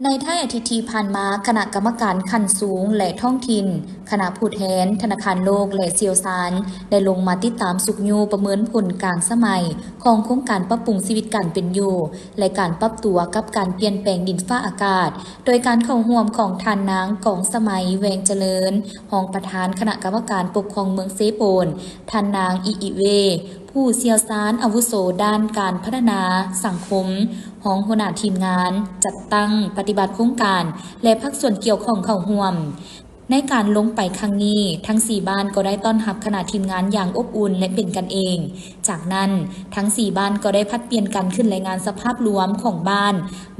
ໃນທ້າຍອາທິດທີ່ຜ່ານມາ, ຄະນະກຳມະການຂັ້ນສູງ ແລະ ທ້ອງຖິ່ນ, ຄະນະຜູ້ແທນທະນາຄານໂລກ ແລະ ຊ່ຽວຊານ ໄດ້ລົງມາຕິດຕາມຊຸກຍູ້ປະເມີນຜົນກາງສະໄໝຂອງໂຄງການປັບປຸງຊີວິດການເປັນຢູ່ ແລະ ການປັບຕົວກັບການປ່ຽນແປງດິນຟ້າອາກາດ, ໂດຍການເຂົ້າຮ່ວມຂອງທ່ານນາງ ກອງສະໄໝ ແວງຈະເລີນ ຮອງປະທານຄະນະກຳມະການປົກຄອງເມືອງເຊໂປນ, ທ່ານນາງ ອິ ອິເວ ຜູ້ຊ່ຽວຊານອາວຸໂສດ້ານການພັດທະນາສັງຄົມ, ຮອງຫົວໜ້າທີມງານຈັດຕັ້ງປະຕິບັດໂຄງການ ແລະ ພາກສ່ວນກ່ຽວຂ້ອງເຂົ້າຮ່ວມ. ໃນການລົງໄປຄັ້ງນີ້, ທັງສີ່ບ້ານກໍໄດ້ຕ້ອນຮັບຄະນະທີມງານຢ່າງອົບອຸ່ນ ແລະ ເປັນກັນເອງ. ຈາກນັ້ນ, ທັງສີ່ບ້ານກໍໄດ້ຜັດປ່ຽນກັນຂຶ້ນລາຍງານສະພາບລວມຂອງບ້ານ,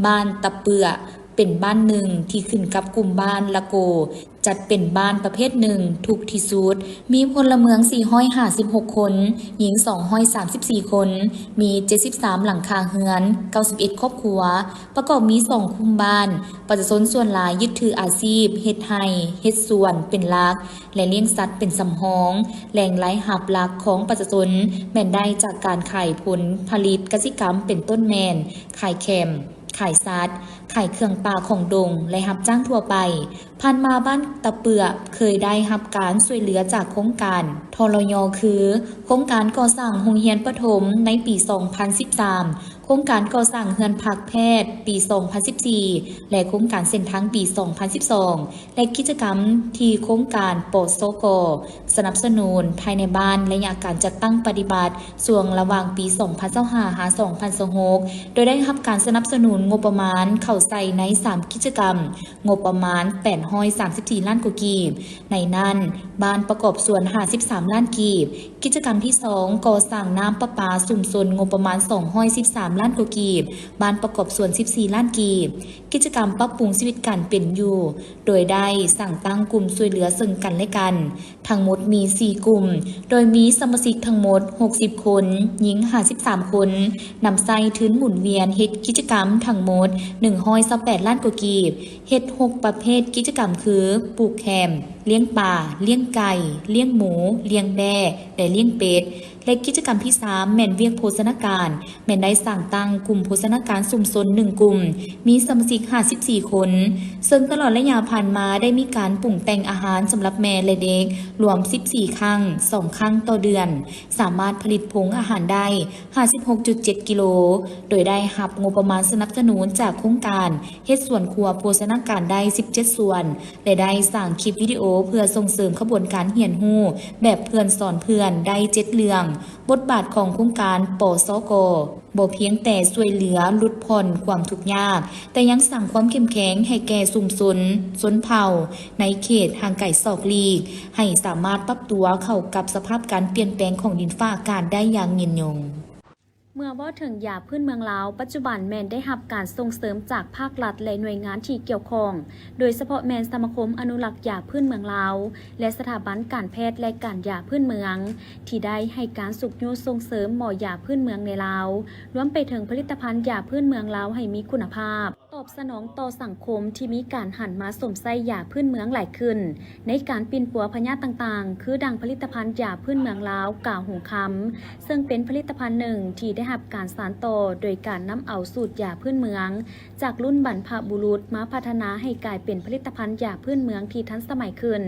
ບ້ານຕະເປືອ ເປັນບ້ານໜຶ່ງທີ່ຂຶ້ນກັບກຸ່ມບ້ານລະໂກ ຈັດເປັນບ້ານປະເພດໜຶ່ງທຸກທີ່ສຸດ, ມີພົນລະເມືອງສີ່ຮ້ອຍຫ້າສິບຫົກຄົນ, ຍິງສອງຮ້ອຍສາມສິບສີ່ຄົນ, ມີເຈັດສິບສາມຫຼັງຄາເຮືອນ, ເກົ້າສິບເອັດຄອບຄົວ, ປະກອບມີສອງກຸ່ມບ້ານ. ປະຊາຊົນສ່ວນຫຼາຍຍຶດຖືອາຊີບເຮັດໄຮ່, ເຮັດສວນເປັນຫຼັກ ແລະ ລ້ຽງສັດເປັນສຳຮອງ. ແຫຼ່ງລາຍຮັບຫຼັກຂອງປະຊາຊົນແມ່ນໄດ້ຈາກການຂາຍຜົນຜະລິດກະສິກຳ ເປັນຕົ້ນແມ່ນ ຂາຍແຄມ, ຂາຍສັດ, ຂາຍເຄື່ອງປ່າຂອງດົງ ແລະ ຮັບຈ້າງທົ່ວໄປ. ຜ່ານມາບ້ານຕະເປືອເຄີຍໄດ້ຮັບການຊ່ວຍເຫຼືອຈາກໂຄງການ ທລຍ ຄື ໂຄງການກໍ່ສ້າງໂຮງຮຽນປະຖົມໃນປີສອງພັນສິບສາມ, ໂຄງການກໍ່ສ້າງເຮືອນພັກແພດປີສອງພັນສິບສີ່ ແລະ ໂຄງການເສັ້ນທາງປີສອງພັນສິບສອງ ແລະ ກິດຈະກຳທີ່ໂຄງການ ປສກ ສະໜັບສະໜູນພາຍໃນບ້ານ ໄລຍະການຈັດຕັ້ງປະຕິບັດຊ່ວງລະຫວ່າງປີສອງພັນຊາວຫ້າ ຫາ ສອງພັນຊາວຫົກ ໂດຍໄດ້ຮັບການສະໜັບສະໜູນງົບປະມານເຂົ້າໃສ່ໃນສາມກິດຈະກຳ ງົບປະມານແປດຮ້ອຍສາມສິບສີ່ລ້ານກວ່າກີບ. ໃນນັ້ນ, ບ້ານປະກອບສ່ວນຫ້າສິບສາມລ້ານກີບ, ກິດຈະກຳທີສອງ ກໍ່ສ້າງນ້ຳປະປາຊຸມຊົນ ງົບປະມານສອງຮ້ອຍສິບສາມລ້ານກວ່າກີບ, ບ້ານປະກອບສ່ວນສິບສີ່ລ້ານກີບ, ກິດຈະກຳປັບປຸງຊີວິດການເປັນຢູ່ ໂດຍໄດ້ສ້າງຕັ້ງກຸ່ມຊ່ວຍເຫຼືອເຊິ່ງກັນແລະກັນ ທັງໝົດມີສີ່ກຸ່ມ ໂດຍມີສະມາຊິກທັງໝົດຫົກສິບຄົນ, ຍິງຫ້າສິບສາມຄົນ, ນຳໃຊ້ທຶນໝູນວຽນເຮັດກິດຈະກຳທັງໝົດໜຶ່ງຮ້ອຍຊາວແປດລ້ານກວ່າກີບ, ເຮັດຫົກປະເພດກິດຈະກຳຄື ປູກແຄມ, ລ້ຽງປາ, ລ້ຽງໄກ່, ລ້ຽງໝູ, ລ້ຽງແບ້ ແລະ ລ້ຽງເປັດ. ແລະ ກິດຈະກຳທີສາມ ແມ່ນວຽກໂພຊະນາການ, ແມ່ນໄດ້ສ້າງຕັ້ງກຸ່ມໂພຊະນາການຊຸມຊົນໜຶ່ງກຸ່ມ, ມີສະມາຊິກຫ້າສິບສີ່ຄົນ, ເຊິ່ງຕະຫຼອດໄລຍະຜ່ານມາໄດ້ມີການປຸງແຕ່ງອາຫານສຳລັບແມ່ ແລະ ເດັກລວມສິບສີ່ຄັ້ງ, ສອງຄັ້ງຕໍ່ເດືອນ, ສາມາດຜະລິດຜົງອາຫານໄດ້ຫ້າສິບຫົກຈຸດເຈັດກິໂລ, ໂດຍໄດ້ຮັບງົບປະມານສະໜັບສະໜູນຈາກໂຄງການເຮັດສວນຄົວໂພຊະນາການໄດ້ສິບເຈັດສ່ວນ ແລະ ໄດ້ສ້າງຄລິບວິດີໂອເພື່ອສົ່ງເສີມຂະບວນການຮຽນຮູ້ແບບເພື່ອນສອນເພື່ອນໄດ້ເຈັດເລື່ອງ. ບົດບາດຂອງໂຄງການ ປສກ ບໍ່ພຽງແຕ່ຊ່ວຍເຫຼືອຫຼຸດຜ່ອນຄວາມທຸກຍາກ, ແຕ່ຍັງສ້າງຄວາມເຂັ້ມແຂງໃຫ້ແກ່ຊຸມຊົນຊົນເຜົ່າໃນເຂດຫ່າງໄກສອກຫຼີກ, ໃຫ້ສາມາດປັບຕົວເຂົ້າກັບສະພາບການປ່ຽນແປງຂອງດິນຟ້າອາກາດໄດ້ຢ່າງຍືນຍົງ. ເມື່ອເວົ້າເຖິງຢາພື້ນເມືອງລາວ, ປັດຈຸບັນແມ່ນໄດ້ຮັບການສົ່ງເສີມຈາກພາກລັດ ແລະ ໜ່ວຍງານທີ່ກ່ຽວຂ້ອງ, ໂດຍສະເພາະແມ່ນສະມາຄົມອະນຸລັກຢາພື້ນເມືອງລາວ ແລະ ສະຖາບັນການແພດ ແລະ ການຢາພື້ນເມືອງ ທີ່ໄດ້ໃຫ້ການຊຸກຍູ້ສົ່ງເສີມໝໍຢາພື້ນເມືອງໃນລາວ, ລວມໄປເຖິງຜະລິດຕະພັນຢາພື້ນເມືອງລາວໃຫ້ມີຄຸນນະພາບ, ຕອບສະໜອງຕໍ່ສັງຄົມທີ່ມີການຫັນມາຊົມໃຊ້ຢາພື້ນເມືອງຫຼາຍຂຶ້ນ ໃນການປິ່ນປົວພະຍາດຕ່າງໆ ຄືດັ່ງຜະລິດຕະພັນຢາພື້ນເມືອງລາວ ກາຫຸງຄຳ, ເຊິ່ງເປັນຜະລິດຕະພັນໜຶ່ງທີ່ໄດ້ຮັບການສານຕໍ່ໂດຍການນຳເອົາສູດຢາພື້ນເມືອງຈາກລຸ້ນບັນພະບຸລຸດມາພັດທະນາໃຫ້ກາຍເປັນຜະລິດຕະພັນຢາພື້ນເມືອງທີ່ທັນສະໄໝຂຶ້ນ,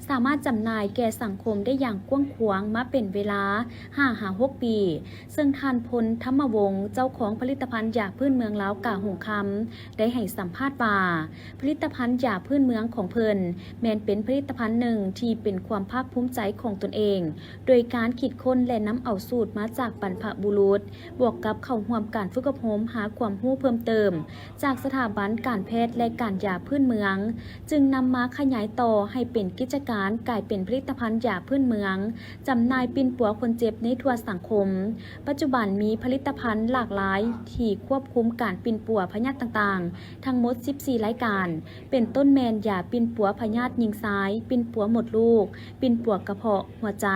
ສາມາດຈຳໜ່າຍແກ່ສັງຄົມໄດ້ຢ່າງກວ້າງຂວາງມາເປັນເວລາຫ້າຫາຫົກປີ. ເຊິ່ງທ່ານ ພົນ ທຳມະວົງ ເຈົ້າຂອງຜະລິດຕະພັນຢາພື້ນເມືອງລາວ ກາຫຸງຄຳ ໄດ້ໃຫ້ສຳພາດວ່າ, ຜະລິດຕະພັນຢາພື້ນເມືອງຂອງເພິ່ນ ແມ່ນເປັນຜະລິດຕະພັນໜຶ່ງທີ່ເປັນຄວາມພາກພູມໃຈຂອງຕົນເອງ, ໂດຍການຄິດຄົ້ນ ແລະ ນຳເອົາສູດມາຈາກບັນພະບຸລຸດ, ບວກກັບເຂົ້າຮ່ວມການຝຶກອົບຮົມຫາຄວາມຮູ້ເພີ່ມເຕີມ ຈາກສະຖາບັນການແພດ ແລະ ການຢາພື້ນເມືອງ, ຈຶ່ງນຳມາຂະຫຍາຍຕໍ່ໃຫ້ເປັນກິດຈະການ, ກາຍເປັນຜະລິດຕະພັນຢາພື້ນເມືອງ, ຈຳໜ່າຍປິ່ນປົວຄົນເຈັບໃນທົ່ວສັງຄົມ. ປັດຈຸບັນມີຜະລິດຕະພັນຫຼາກຫຼາຍທີ່ຄວບຄຸມການປິ່ນປົວພະຍາດຕ່າງໆ ທັງໝົດສິບສີ່ລາຍການ, ເປັນຕົ້ນແມ່ນຢາປິ່ນປົວພະຍາດຍິງຊາຍ, ປິ່ນປົວມົດລູກ, ປິ່ນປົວກະເພາະ, ຫົວໃຈ,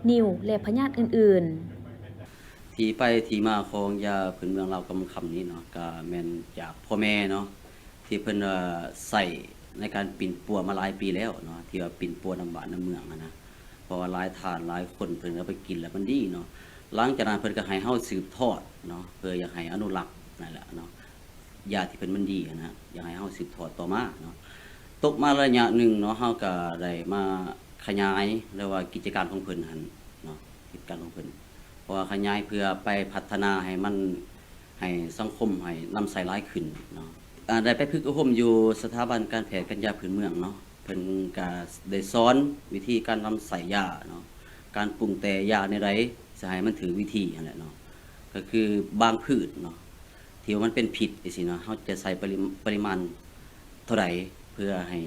ນິ້ວ ແລະ ພະຍາດອື່ນໆ. ທີ່ໄປທີ່ມາຂອງຢາພື້ນເມືອງລາວ ກາຫຸງຄຳນີ້ເນາະ ກະແມ່ນຈາກພໍ່ແມ່ເນາະ ທີ່ເພິ່ນ ເອີ ໃຊ້ໃນການປິ່ນປົວມາຫຼາຍປີແລ້ວເນາະ ທີ່ວ່າປິ່ນປົວນຳບ້ານນຳເມືອງຫັ້ນນະ ເພາະວ່າຫຼາຍທ່ານຫຼາຍຄົນເພິ່ນເອົາໄປກິນແລ້ວມັນດີເນາະ. ຫຼັງຈາກນັ້ນເພິ່ນກໍໃຫ້ເຮົາສືບທອດເນາະ ເພື່ອຢາກໃຫ້ອະນຸລັກນັ້ນແຫຼະເນາະ. ຢາທີ່ເພິ່ນມັນດີຫັ້ນນະ ຢາກໃຫ້ເຮົາສືບທອດຕໍ່ມາເນາະ. ຕົກມາໄລຍະໜຶ່ງເນາະ ເຮົາກໍໄດ້ມາຂະຫຍາຍ ຫຼືວ່າກິດຈະການຂອງເພິ່ນຫັ້ນເນາະ ກິດຈະການຂອງເພິ່ນ ເພາະວ່າຂະຫຍາຍເພື່ອໄປພັດທະນາໃຫ້ມັນ ໃຫ້ສັງຄົມໃຫ້ນຳໃຊ້ຫຼາຍຂຶ້ນເນາະ. ອາ ໄດ້ໄປຝຶກອົບຮົມຢູ່ສະຖາບັນການແພດການຢາພື້ນເມືອງເນາະ ເພິ່ນກະໄດ້ສອນວິທີການນຳໃຊ້ຢາເນາະ ການປຸງແຕ່ງຢາແນວໃດ ຊິໃຫ້ມັນຖືກວິທີຫັ້ນແຫຼະເນາະ. ກໍຄືບາງພືດເນາະ ທີ່ວ່າມັນເປັນພິດຈັ່ງຊີ້ເນາະ ເຮົາຈະໃສ່ປະລິ ປະລິມານເທົ່າໃດ ເພື່ອໃຫ້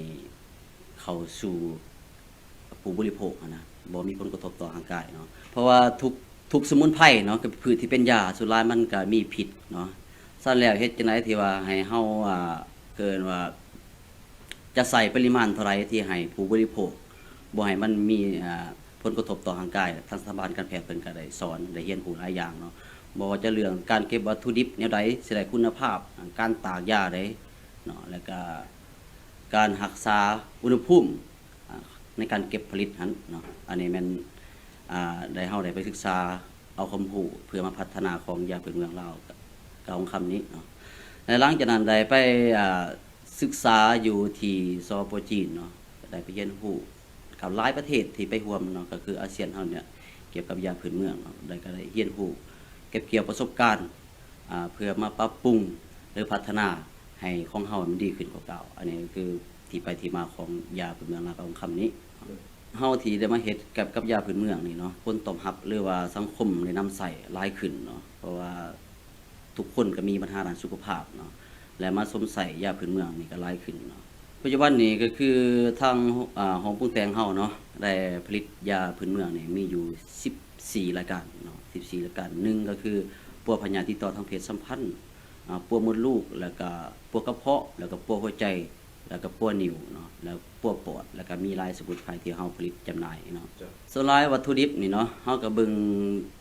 ເຂົ້າສູ່ຜູ້ບໍລິໂພກຫັ້ນນະ ບໍ່ມີຜົນກະທົບຕໍ່ຮ່າງກາຍເນາະ. ເພາະວ່າທຸກ ທຸກສະໝຸນໄພເນາະ ກໍເປັນພືດທີ່ເປັນຢາ ສ່ວນຫຼາຍມັນກໍມີພິດເນາະ. ຊັ້ນແລ້ວເຮັດຈັ່ງໃດທີ່ວ່າໃຫ້ເຮົາ ອ່າ ເອີ້ນວ່າ ຈະໃສ່ປະລິມານເທົ່າໃດທີ່ໃຫ້ຜູ້ບໍລິໂພກ ບໍ່ໃຫ້ມັນມີ ອ່າ ຜົນກະທົບຕໍ່ຮ່າງກາຍ. ທາງສະຖາບັນການແພດເພິ່ນກໍໄດ້ສອນ ໄດ້ຮຽນຮູ້ຫຼາຍຢ່າງເນາະ ບໍ່ວ່າຈະເລື່ອງການເກັບວັດຖຸດິບແນວໃດຊິໄດ້ຄຸນນະພາບ, ການຕາກຢາໃດເນາະ ແລ້ວກໍການຮັກສາອຸນຫະພູມ ອ່າ ໃນການເກັບຜະລິດຫັ້ນເນາະ. ອັນນີ້ແມ່ນ ອ່າ ໄດ້ ເຮົາໄດ້ໄປສຶກສາເອົາຄວາມຮູ້ເພື່ອມາພັດທະນາຂອງຢາພື້ນເມືອງລາວ ກາວຫົງຄຳນີ້ເນາະ. ແລະ ຫຼັງຈາກນັ້ນໄດ້ໄປ ອ່າ ສຶກສາຢູ່ທີ່ ສປ ຈີນເນາະ ກໍໄດ້ໄປຮຽນຮູ້ກັບຫຼາຍປະເທດທີ່ໄປຮ່ວມເນາະ ກໍຄືອາຊຽນເຮົານີ້ ກ່ຽວກັບຢາພື້ນເມືອງເນາະ ແລ້ວກໍໄດ້ຮຽນຮູ້ເກັບກ່ຽວປະສົບການ ອ່າ ເພື່ອມາປັບປຸງ ຫຼື ພັດທະນາໃຫ້ຂອງເຮົາມັນດີຂຶ້ນກວ່າເກົ່າ. ອັນນີ້ກໍຄືທີ່ໄປທີ່ມາຂອງຢາພື້ນເມືອງລາວ ກາວຫົງຄຳນີ້. ເຮົາທີ່ໄດ້ມາເຮັດກັບ ກັບຢາພື້ນເມືອງນີ້ເນາະ ຜົນຕອບຮັບ ຫຼືວ່າສັງຄົມໄດ້ນຳໃຊ້ຫຼາຍຂຶ້ນເນາະ ເພາະວ່າທຸກຄົນກໍມີບັນຫາດ້ານສຸຂະພາບເນາະ ແລະ ມາຊົມໃຊ້ຢາພື້ນເມືອງນີ້ກໍຫຼາຍຂຶ້ນເນາະ. ປັດຈຸບັນນີ້ກໍຄືທາງ ອ່າ ຫ້ອງປຸງແຕ່ງເຮົາເນາະ ໄດ້ຜະລິດຢາພື້ນເມືອງນີ້ມີຢູ່ສິບສີ່ລາຍການເນາະ ສິບສີ່ລາຍການ. ໜຶ່ງກໍຄືປົວພະຍາດຕິດຕໍ່ທາງເພດສຳພັນ, ອ່າ ປົວມົດລູກ ແລ້ວກະປົວກະເພາະ ແລ້ວກະປົວຫົວໃຈ ແລ້ວກະປົວນິ້ວເນາະ ແລ້ວປົວປອດ ແລ້ວກະມີຫຼາຍສະໝຸນໄພທີ່ເຮົາຜະລິດຈຳໜ່າຍເນາະ. ສ່ວນຫຼາຍວັດຖຸດິບນີ້ເນາະ ເຮົາກະເບິ່ງ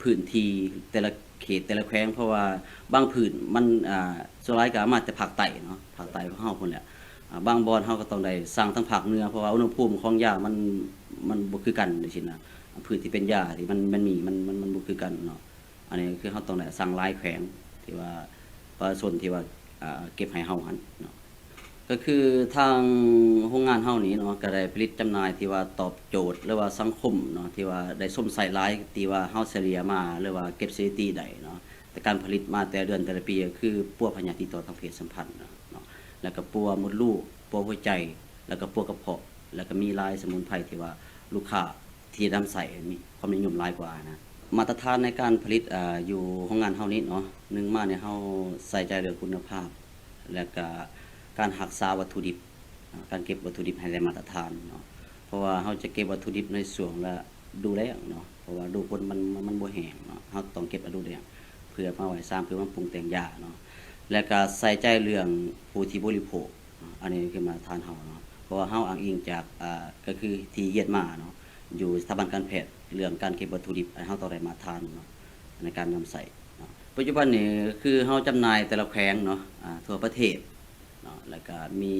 ພື້ນທີ່ແຕ່ລະເຂດແຕ່ລະແຂວງ ເພາະວ່າບາງພືດມັນ ອ່າ ສ່ວນຫຼາຍກະເອົາມາແຕ່ພາກໃຕ້ເນາະ ພາກໃຕ້ຂອງເຮົາພຸ້ນແຫຼະ. ອ່າ ບາງບ່ອນເຮົາກໍຕ້ອງໄດ້ສັ່ງທາງພາກເໜືອ ເພາະວ່າອຸນຫະພູມຂອງຢາມັນ ມັນບໍ່ຄືກັນຈັ່ງຊີ້ນະ ພືດທີ່ເປັນຢາທີ່ມັນ ມັນມີ ມັນ ມັນ ມັນບໍ່ຄືກັນເນາະ. ອັນນີ້ຄືເຮົາຕ້ອງໄດ້ສັ່ງຫຼາຍແຂວງ ທີ່ວ່າປະຊາຊົນທີ່ວ່າ ອ່າ ເກັບໃຫ້ເຮົາຫັ້ນເນາະ. ກໍຄືທາງໂຮງງານເຮົານີ້ເນາະ ກໍໄດ້ຜະລິດຈຳໜ່າຍທີ່ວ່າຕອບໂຈດ ຫຼືວ່າສັງຄົມເນາະ ທີ່ວ່າໄດ້ຊົມໃຊ້ຫຼາຍ ທີ່ວ່າເຮົາສະເລ່ຍມາ ຫຼືວ່າເກັບສະຖິຕິໄດ້ເນາະ ແຕ່ການຜະລິດມາແຕ່ເດືອນແຕ່ລະປີ ກໍຄືປົວພະຍາດຕິດຕໍ່ທາງເພດສຳພັນເນາະ ແລ້ວກໍປົວມົດລູກ ປົວຫົວໃຈ ແລ້ວກໍປົວກະເພາະ ແລ້ວກໍມີຫຼາຍສະໝຸນໄພທີ່ວ່າລູກຄ້າ ທີ່ນຳໃຊ້ມີຄວາມນິຍົມຫຼາຍກວ່ານະ. ມາດຕະຖານໃນການຜະລິດ ເອີ ຢູ່ໂຮງງານເຮົານີ້ເນາະ ໜຶ່ງມານີ້ເຮົາໃສ່ໃຈເລື່ອງຄຸນນະພາບ ແລະກະການຮັກສາວັດຖຸດິບ ການເກັບວັດຖຸດິບໃຫ້ໄດ້ມາດຕະຖານເນາະ ເພາະວ່າເຮົາຈະເກັບວັດຖຸດິບໃນຊ່ວງລະດູແລ້ງເນາະ ເພາະວ່າດູຝົນມັນ ມັນ ມັນບໍ່ແຫ້ງເນາະ ເຮົາຕ້ອງເກັບລະດູແລ້ງ ເພື່ອມາໄວ້ຊາມ ເພື່ອມາປຸງແຕ່ງຢາເນາະ ແລະກະໃສ່ໃຈເລື່ອງຜູ້ທີ່ບໍລິໂພກ ອັນນີ້ຄືມາດຕະຖານເຮົາເນາະ ເພາະວ່າເຮົາອ້າງອີງຈາກ ອ່າ ກໍຄືທີ່ຮຽນມາເນາະ ຢູ່ສະຖາບັນການແພດ ເລື່ອງການເກັບວັດຖຸດິບ ອັນເຮົາຕ້ອງໄດ້ມາດຕະຖານເນາະ ໃນການນຳໃຊ້ເນາະ. ປັດຈຸບັນນີ້ຄືເຮົາຈຳໜ່າຍແຕ່ລະແຂວງເນາະ ອ່າ ທົ່ວປະເທດເນາະ ແລ້ວກະມີ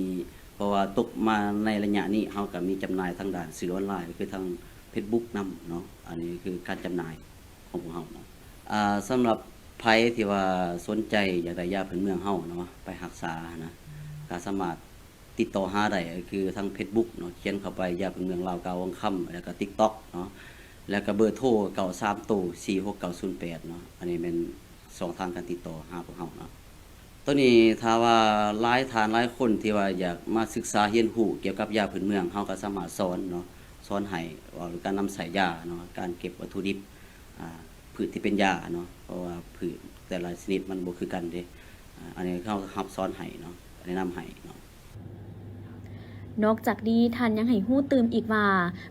ເພາະວ່າຕົກມາໃນໄລຍະນີ້ ເຮົາກະມີຈຳໜ່າຍທາງດ້ານສື່ອອນລາຍ ກໍຄືທາງເຟສບຸກນຳເນາະ ອັນນີ້ຄືການຈຳໜ່າຍຂອງພວກເຮົາເນາະ. ອ່າ ສຳລັບໃຜທີ່ວ່າສົນໃຈຢາກໄດ້ຢາພື້ນເມືອງເຮົາເນາະ ໄປຮັກສາຫັ້ນນະ ກໍສາມາດ ຕິດຕໍ່ຫາໄດ້ ກໍຄືທາງເຟສບຸກເນາະ ຂຽນເຂົ້າໄປຢາພື້ນເມືອງລາວ ກາວວັງຄຳ ແລ້ວກໍຕິກຕັອກເນາະ ແລ້ວກໍເບີໂທ ເກົ້າສາມໂຕ ສີ່ຫົກເກົ້າສູນແປດເນາະ ອັນນີ້ແມ່ນຊ່ອງທາງການຕິດຕໍ່ຫາພວກເຮົາເນາະ. ໂຕນີ້ຖ້າວ່າຫຼາຍທ່ານຫຼາຍຄົນທີ່ວ່າຢາກມາສຶກສາຮຽນຮູ້ກ່ຽວກັບຢາພື້ນເມືອງ ເຮົາກໍສາມາດສອນເນາະ ສອນໃຫ້ເວົ້າເລື່ອງການນຳໃຊ້ຢາເນາະ ການເກັບວັດຖຸດິບ ອ່າ ພືດທີ່ເປັນຢາເນາະ ເພາະວ່າພືດແຕ່ລະຊະນິດມັນບໍ່ຄືກັນເດ້ ອ່າ ອັນນີ້ເຮົາຮັບສອນໃຫ້ເນາະ ແນະນຳໃຫ້ເນາະ. ນອກຈາກນີ້ ທ່ານຍັງໃຫ້ຮູ້ຕື່ມອີກວ່າ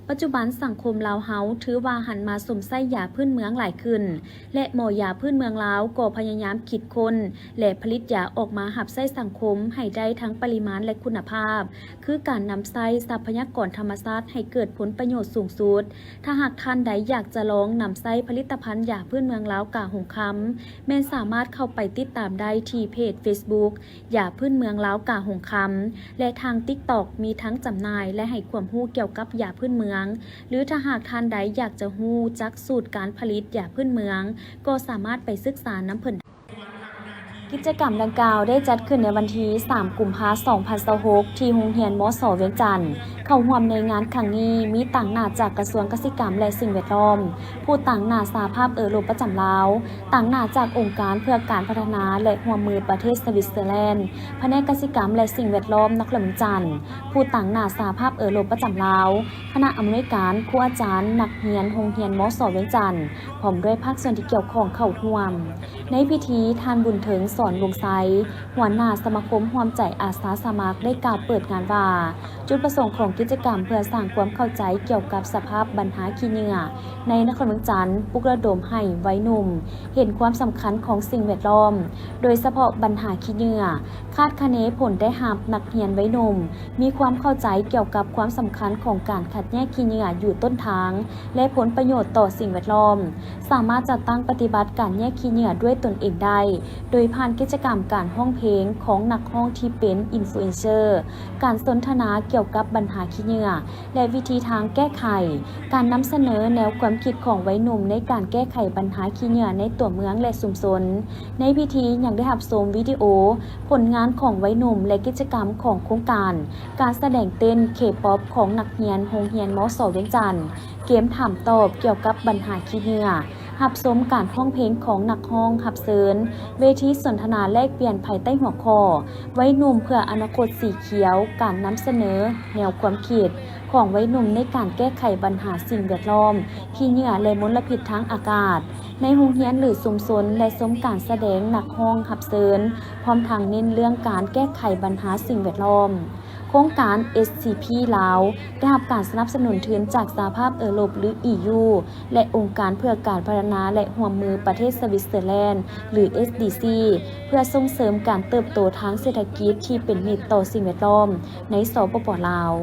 ປັດຈຸບັນສັງຄົມລາວເຮົາຖືວ່າຫັນມາຊົມໃຊ້ຢາພື້ນເມືອງຫຼາຍຂຶ້ນ ແລະ ໝໍຢາພື້ນເມືອງລາວກໍພະຍາຍາມຄິດຄົ້ນ ແລະ ຜະລິດຢາອອກມາຮັບໃຊ້ສັງຄົມໃຫ້ໄດ້ທັງປະລິມານ ແລະ ຄຸນນະພາບ ຄືການນຳໃຊ້ຊັບພະຍາກອນທຳມະຊາດໃຫ້ເກີດຜົນປະໂຫຍດສູງສຸດ. ຖ້າຫາກທ່ານໃດຢາກຈະລອງນຳໃຊ້ຜະລິດຕະພັນຢາພື້ນເມືອງລາວກາຫົງຄຳ ແມ່ນສາມາດເຂົ້າໄປຕິດຕາມໄດ້ທີ່ເພຈເຟສບຸກ ຢາພື້ນເມືອງລາວກາຫົງຄຳ ແລະ ທາງຕິກຕັອກ ມີທັງຈຳໜ່າຍ ແລະ ໃຫ້ຄວາມຮູ້ກ່ຽວກັບຢາພື້ນເມືອງ ຫຼື ຖ້າຫາກທ່ານໃດຢາກຈະຮູ້ຈັກສູດການຜະລິດຢາພື້ນເມືອງ ກໍສາມາດໄປສຶກສານຳເພິ່ນໄດ້. ກິດຈະກຳດັ່ງກ່າວໄດ້ຈັດຂຶ້ນໃນວັນທີສາມ ກຸມພາ ສອງພັນຊາວຫົກ ທີ່ໂຮງຮຽນ ມສ ວຽງຈັນ. ເຂົ້າຮ່ວມໃນງານຄັ້ງນີ້ມີຕາງໜ້າຈາກກະຊວງກະສິກຳ ແລະ ສິ່ງແວດລ້ອມ, ຜູ້ຕາງໜ້າສະຫະພາບເອີຣົບປະຈຳລາວ, ຕາງໜ້າຈາກອົງການເພື່ອການພັດທະນາ ແລະ ຮ່ວມມືປະເທດສະວິດເຊີແລນ, ພະແນກກະສິກຳ ແລະ ສິ່ງແວດລ້ອມນະຄອນຫຼວງວຽງຈັນ, ຜູ້ຕາງໜ້າສະຫະພາບເອີຣົບປະຈຳລາວ, ຄະນະອຳນວຍການ, ຄູອາຈານ, ນັກຮຽນໂຮງຮຽນ ມສ ວຽງຈັນ, ພ້ອມດ້ວຍພາກສ່ວນທີ່ກ່ຽວຂ້ອງເຂົ້າຮ່ວມ. ໃນພິທີ, ທ່ານ ບຸນເທິງ ສອນວົງໄຊ, ຫົວໜ້າສະມາຄົມຮ່ວມໃຈອາສາສະໝັກ ໄດ້ກ່າວເປີດງານວ່າ, ຈຸດປະສົງຂອງກິດຈະກຳເພື່ອສ້າງຄວາມເຂົ້າໃຈກ່ຽວກັບສະພາບບັນຫາຂີ້ເຫຍື້ອໃນນະຄອນວຽງຈັນ, ປຸກລະດົມໃຫ້ໄວໜຸ່ມເຫັນຄວາມສຳຄັນຂອງສິ່ງແວດລ້ອມ, ໂດຍສະເພາະບັນຫາຂີ້ເຫຍື້ອ. ຄາດຄະເນຜົນໄດ້ຮັບ, ນັກຮຽນໄວໜຸ່ມມີຄວາມເຂົ້າໃຈກ່ຽວກັບຄວາມສຳຄັນຂອງການຄັດແຍກຂີ້ເຫຍື້ອຢູ່ຕົ້ນທາງ ແລະ ຜົນປະໂຫຍດຕໍ່ສິ່ງແວດລ້ອມ, ສາມາດຈັດຕັ້ງປະຕິບັດການແຍກຂີ້ເຫຍື້ອດ້ວຍຕົນເອງໄດ້ ໂດຍຜ່ານກິດຈະກຳການຮ້ອງເພງຂອງນັກຮ້ອງທີ່ເປັນອິນຟລູເອນເຊີ, ການສົນທະນາກ່ຽວກັບບັນຫາຂີ້ເຫຍື້ອ ແລະ ວິທີທາງແກ້ໄຂ, ການນຳສະເໜີແນວຄວາມຄິດຂອງໄວໜຸ່ມໃນການແກ້ໄຂບັນຫາຂີ້ເຫຍື້ອໃນຕົວເມືອງ ແລະ ຊຸມຊົນ. ໃນພິທີຍັງໄດ້ຮັບຊົມວິດີໂອ ຜົນງານຂອງໄວໜຸ່ມ ແລະ ກິດຈະກຳຂອງໂຄງການ, ການສະແດງເຕັ້ນເຄປັອບຂອງນັກຮຽນໂຮງຮຽນ ມສ ວຽງຈັນ, ເກມຖາມຕອບກ່ຽວກັບບັນຫາຂີ້ເຫຍື້ອ, ຮັບຊົມການຮ້ອງເພງຂອງນັກຮ້ອງຮັບເຊີນ, ເວທີສົນທະນາແລກປ່ຽນພາຍໃຕ້ຫົວຂໍ້ ໄວໜຸ່ມເພື່ອອະນາຄົດສີຂຽວ, ການນຳສະເໜີແນວຄວາມຄິດຂອງໄວໜຸ່ມໃນການແກ້ໄຂບັນຫາສິ່ງແວດລ້ອມ, ຂີ້ເຫຍື້ອ ແລະ ມົນລະພິດທາງອາກາດ ໃນໂຮງຮຽນ ຫຼື ຊຸມຊົນ ແລະ ຊົມການສະແດງນັກຮ້ອງຮັບເຊີນ, ພ້ອມທັງເນັ້ນເລື່ອງການແກ້ໄຂບັນຫາສິ່ງແວດລ້ອມ. ໂຄງການ ເອສຊີພີ ລາວ ໄດ້ຮັບການສະໜັບສະໜູນທຶນຈາກສະຫະພາບເອີຣົບ ຫຼື ອີຢູ ແລະ ອົງການເພື່ອການພັດທະນາ ແລະ ຮ່ວມມືປະເທດສະວິດເຊີແລນ ຫຼື ເອສດີຊີ ເພື່ອສົ່ງເສີມການເຕີບໂຕທາງເສດຖະກິດທີ່ເປັນມິດຕໍ່ສິ່ງແວດລ້ອມໃນ ສປປ ລາວ.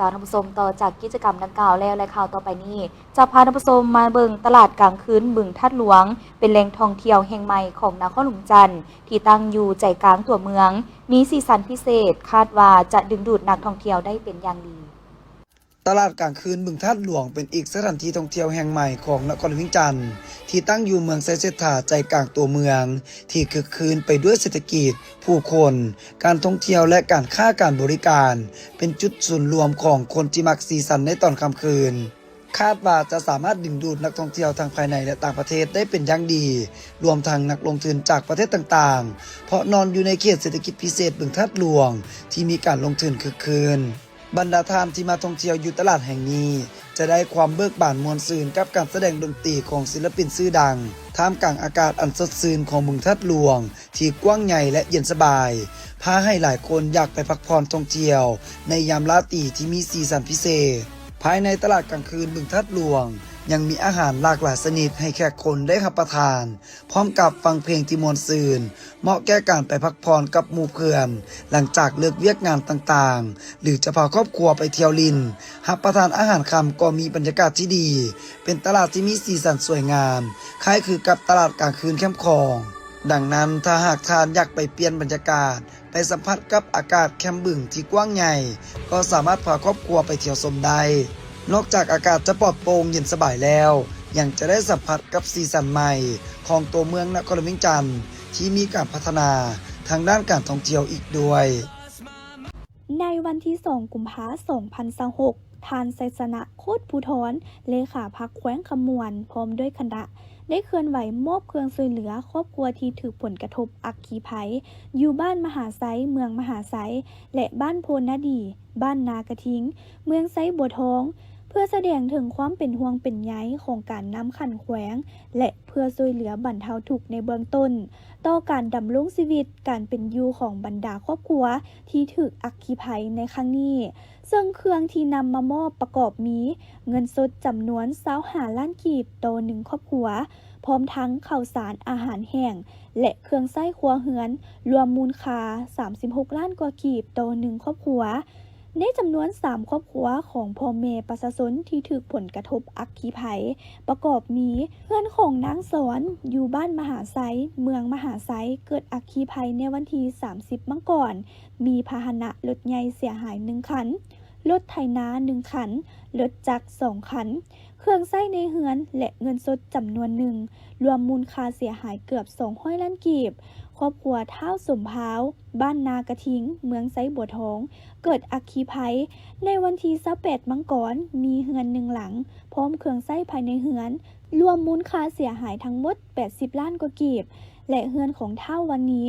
ເຈົ້າ ທ່ານຜູ້ຊົມ, ຕໍ່ຈາກກິດຈະກຳດັ່ງກ່າວແລ້ວ ແລະ ຂ່າວຕໍ່ໄປນີ້ ຈະພາທ່ານຜູ້ຊົມມາເບິ່ງຕະຫຼາດກາງຄືນບຶງທາດຫຼວງ, ເປັນແຫຼ່ງທ່ອງທ່ຽວແຫ່ງໃໝ່ຂອງນະຄອນຫຼວງວຽງຈັນ ທີ່ຕັ້ງຢູ່ໃຈກາງຕົວເມືອງ, ມີສີສັນພິເສດ, ຄາດວ່າຈະດຶງດູດນັກທ່ອງທ່ຽວໄດ້ເປັນຢ່າງດີ. ຕະຫຼາດກາງຄືນບຶງທາດຫຼວງ ເປັນອີກສະຖານທີ່ທ່ອງທ່ຽວແຫ່ງໃໝ່ຂອງນະຄອນຫຼວງວຽງຈັນ ທີ່ຕັ້ງຢູ່ເມືອງໄຊເສດຖາ ໃຈກາງຕົວເມືອງ ທີ່ຄຶກຄື້ນໄປດ້ວຍເສດຖະກິດ, ຜູ້ຄົນ, ການທ່ອງທ່ຽວ ແລະ ການຄ້າການບໍລິການ, ເປັນຈຸດສູນລວມຂອງຄົນທີ່ມັກສີສັນໃນຕອນຄ່ຳຄືນ. ຄາດວ່າຈະສາມາດດຶງດູດນັກທ່ອງທ່ຽວທັງພາຍໃນ ແລະ ຕ່າງປະເທດໄດ້ເປັນຢ່າງດີ, ລວມທັງນັກລົງທຶນຈາກປະເທດຕ່າງໆ, ເພາະນອນຢູ່ໃນເຂດເສດຖະກິດພິເສດບຶງທາດຫຼວງ ທີ່ມີການລົງທຶນຄຶກຄື້ນ. ບັນດາທ່ານທີ່ມາທ່ອງທ່ຽວຢູ່ຕະຫຼາດແຫ່ງນີ້ ຈະໄດ້ຄວາມເບີກບານມ່ວນຊື່ນກັບການສະແດງດົນຕີຂອງສິນລະປິນຊື່ດັງ, ທ່າມກາງອາກາດອັນສົດຊື່ນຂອງບຶງທາດຫຼວງ ທີ່ກວ້າງໃຫຍ່ ແລະ ເຢັນສະບາຍ, ພາໃຫ້ຫຼາຍຄົນຢາກໄປພັກຜ່ອນທ່ອງທ່ຽວໃນຍາມລາຕີທີ່ມີສີສັນພິເສດ. ພາຍໃນຕະຫຼາດກາງຄືນບຶງທາດຫຼວງ ຍັງມີອາຫານຫຼາກຫຼາຍຊະນິດໃຫ້ແຂກຄົນໄດ້ຮັບປະທານ, ພ້ອມກັບຟັງເພງທີ່ມ່ວນຊື່ນ, ເໝາະແກ່ການໄປພັກຜ່ອນກັບໝູ່ເພື່ອນ ຫຼັງຈາກເລີກວຽກງານຕ່າງໆ ຫຼື ຈະພາຄອບຄົວໄປທ່ຽວຫຼິ້ນ, ຮັບປະທານອາຫານຄ່ຳກໍມີບັນຍາກາດທີ່ດີ, ເປັນຕະຫຼາດທີ່ມີສີສັນສວຍງາມ, ຄ້າຍຄືກັບຕະຫຼາດກາງຄືນແຄມຂອງ. ດັ່ງນັ້ນ, ຖ້າຫາກທ່ານຢາກໄປປ່ຽນບັນຍາກາດ, ໄປສຳຜັດກັບອາກາດແຄມບຶງທີ່ກວ້າງໃຫຍ່, ກໍສາມາດພາຄອບຄົວໄປທ່ຽວຊົມໄດ້. ນອກຈາກອາກາດຈະປອດໂປ່ງເຢັນສະບາຍແລ້ວ, ຍັງຈະໄດ້ສຳຜັດກັບສີສັນໃໝ່ຂອງຕົວເມືອງນະຄອນຫຼວງວຽງຈັນ ທີ່ມີການພັດທະນາທາງດ້ານການທ່ອງທ່ຽວອີກດ້ວຍ. ໃນວັນທີສອງ ກຸມພາ ສອງພັນຊາວຫົກ ທ່ານ ໄຊຊະນະ ໂຄດພູທອນ ເລຂາພັກແຂວງຄຳມ່ວນ ພ້ອມດ້ວຍຄະນະ ໄດ້ເຄື່ອນໄຫວມອບເຄື່ອງຊ່ວຍເຫຼືອຄອບຄົວທີ່ຖືກຜົນກະທົບອັກຄີໄພ ຢູ່ບ້ານມະຫາໄຊ ເມືອງມະຫາໄຊ ແລະ ບ້ານໂພນາດີ ບ້ານນາກະທິງ ເມືອງໄຊບົວທອງ ເພື່ອສະແດງເຖິງຄວາມເປັນຫ່ວງເປັນໃຍຂອງການນຳຂັ້ນແຂວງ ແລະ ເພື່ອຊ່ວຍເຫຼືອບັນເທົາທຸກໃນເບື້ອງຕົ້ນ ຕໍ່ການດຳລົງຊີວິດ, ການເປັນຢູ່ຂອງບັນດາຄອບຄົວທີ່ຖືກອັກຄີໄພໃນຄັ້ງນີ້, ເຊິ່ງເຄື່ອງທີ່ນຳມາມອບປະກອບມີ ເງິນສົດຈຳນວນຊາວຫ້າລ້ານກີບຕໍ່ໜຶ່ງຄອບຄົວ, ພ້ອມທັງເຂົ້າສານອາຫານແຫ້ງ ແລະ ເຄື່ອງໃຊ້ຄົວເຮືອນ ລວມມູນຄ່າສາມສິບຫົກລ້ານກວ່າກີບຕໍ່ໜຶ່ງຄອບຄົວ. ໃນຈຳນວນສາມຄອບຄົວຂອງພໍ່ແມ່ປະຊາຊົນທີ່ຖືກຜົນກະທົບອັກຄີໄພ ປະກອບມີ ເຮືອນຂອງນາງສອນ ຢູ່ບ້ານມະຫາໄຊ ເມືອງມະຫາໄຊ ເກີດອັກຄີໄພໃນວັນທີສາມສິບມັງກອນ ມີພາຫະນະລົດໃຫຍ່ເສຍຫາຍໜຶ່ງຄັນ, ລົດໄຖນາໜຶ່ງຄັນ, ລົດຈັກສອງຄັນ, ເຄື່ອງໃຊ້ໃນເຮືອນ ແລະ ເງິນສົດຈຳນວນໜຶ່ງ, ລວມມູນຄ່າເສຍຫາຍເກືອບສອງຮ້ອຍລ້ານກີບ. ຄອບຄົວທ້າວສົມພາວ ບ້ານນາກະທິງ ເມືອງໄຊບົວທອງ ເກີດອັກຄີໄພໃນວັນທີຊາວແປດມັງກອນ, ມີເຮືອນໜຶ່ງຫຼັງ ພ້ອມເຄື່ອງໃຊ້ພາຍໃນເຮືອນ, ລວມມູນຄ່າເສຍຫາຍທັງໝົດແປດສິບລ້ານກວ່າກີບ ແລະ ເຮືອນຂອງທ້າວວັນນີ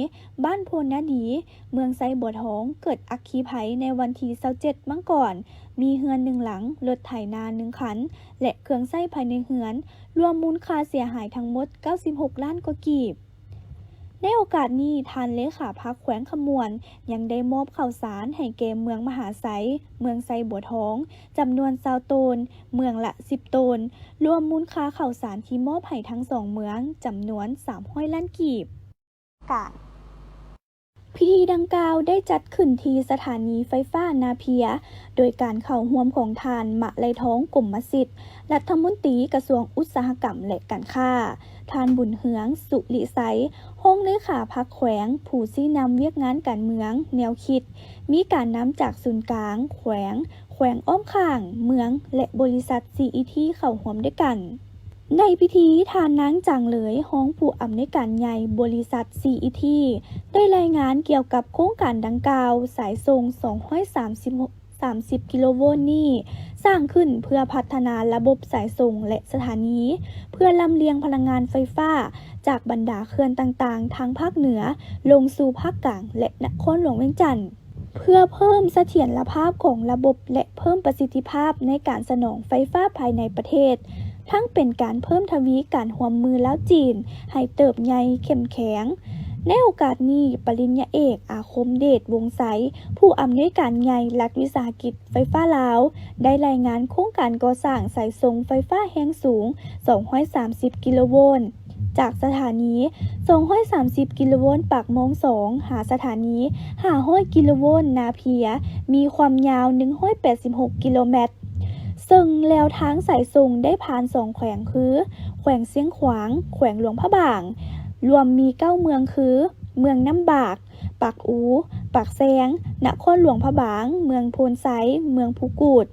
ບ້ານໂພນາດີ ເມືອງໄຊບົວທອງ ເກີດອັກຄີໄພໃນວັນທີຊາວເຈັດມັງກອນ, ມີເຮືອນໜຶ່ງຫຼັງ, ລົດໄຖນາໜຶ່ງຄັນ ແລະ ເຄື່ອງໃຊ້ພາຍໃນເຮືອນ, ລວມມູນຄ່າເສຍຫາຍທັງໝົດເກົ້າສິບຫົກລ້ານກວ່າກີບ. ໃນໂອກາດນີ້, ທ່ານເລຂາພັກແຂວງຄຳມ່ວນ ຍັງໄດ້ມອບເຂົ້າສານໃຫ້ແກ່ເມືອງມະຫາໄຊ, ເມືອງໄຊບົວທອງ ຈຳນວນຊາວໂຕນ, ເມືອງລະສິບໂຕນ, ລວມມູນຄ່າເຂົ້າສານທີ່ມອບໃຫ້ທັງສອງເມືອງ ຈຳນວນສາມຮ້ອຍລ້ານກີບ. ການ ພິທີດັ່ງກ່າວໄດ້ຈັດຂຶ້ນທີ່ສະຖານີໄຟຟ້ານາເພຍ ໂດຍການເຂົ້າຮ່ວມຂອງທ່ານ ມະໄລທອງ ກົມມະສິດ ລັດຖະມົນຕີກະຊວງອຸດສາຫະກຳ ແລະ ການຄ້າ, ທ່ານ ບຸນເຮືອງ ສຸລິໄຊ ຮອງເລຂາພັກແຂວງ, ຜູ້ຊີ້ນຳວຽກງານການເມືອງ, ແນວຄິດ, ມີການນຳຈາກສູນກາງ, ແຂວງ, ແຂວງອ້ອມຂ້າງ, ເມືອງ ແລະ ບໍລິສັດ ຊີອີທີ ເຂົ້າຮ່ວມດ້ວຍກັນ. ໃນພິທີ, ທ່ານ ນາງ ຈາງເລີຍ ຮອງຜູ້ອຳນວຍການໃຫຍ່ບໍລິສັດ ຊີອີທີ ໄດ້ລາຍງານກ່ຽວກັບໂຄງການດັ່ງກ່າວ, ສາຍສົ່ງສອງຮ້ອຍສາມສິບ ສາມສິບກິໂລໂວນນີ້ ສ້າງຂຶ້ນເພື່ອພັດທະນາລະບົບສາຍສົ່ງ ແລະ ສະຖານີ ເພື່ອລຳລຽງພະລັງງານໄຟຟ້າຈາກບັນດາເຂື່ອນຕ່າງໆ ທາງພາກເໜືອ ລົງສູ່ພາກກາງ ແລະ ນະຄອນຫຼວງວຽງຈັນ. ເພື່ອເພີ່ມສະຖຽນລະພາບຂອງລະບົບ ແລະ ເພີ່ມປະສິດທິພາບໃນການສະໜອງໄຟຟ້າພາຍໃນປະເທດ, ທັງເປັນການເພີ່ມທະວີການຮ່ວມມືລາວ-ຈີນໃຫ້ເຕີບໃຫຍ່ເຂັ້ມແຂງ. ໃນໂອກາດນີ້, ປະລິນຍາເອກ ອາຄົມເດດ ວົງໄຊ ຜູ້ອຳນວຍການໃຫຍ່ລັດວິສາຫະກິດໄຟຟ້າລາວ ໄດ້ລາຍງານໂຄງການກໍ່ສ້າງສາຍສົ່ງໄຟຟ້າແຮງສູງ ສອງຮ້ອຍສາມສິບກິໂລໂວນ ຈາກສະຖານີສອງຮ້ອຍສາມສິບກິໂລໂວນປາກມອງສອງ ຫາສະຖານີຫ້າຮ້ອຍກິໂລໂວນນາເພຍ ມີຄວາມຍາວໜຶ່ງຮ້ອຍແປດສິບຫົກກິໂລແມັດ, ເຊິ່ງແລວທາງສາຍສົ່ງໄດ້ຜ່ານສອງແຂວງຄື ແຂວງຊຽງຂວາງ, ແຂວງຫຼວງພະບາງ, ລວມມີເກົ້າເມືອງຄື ເມືອງນ້ຳບາກ, ປາກອູ, ປາກແຊງ, ນະຄອນຫຼວງພະບາງ, ເມືອງໂພນໄຊ, ເມືອງພູກູດ,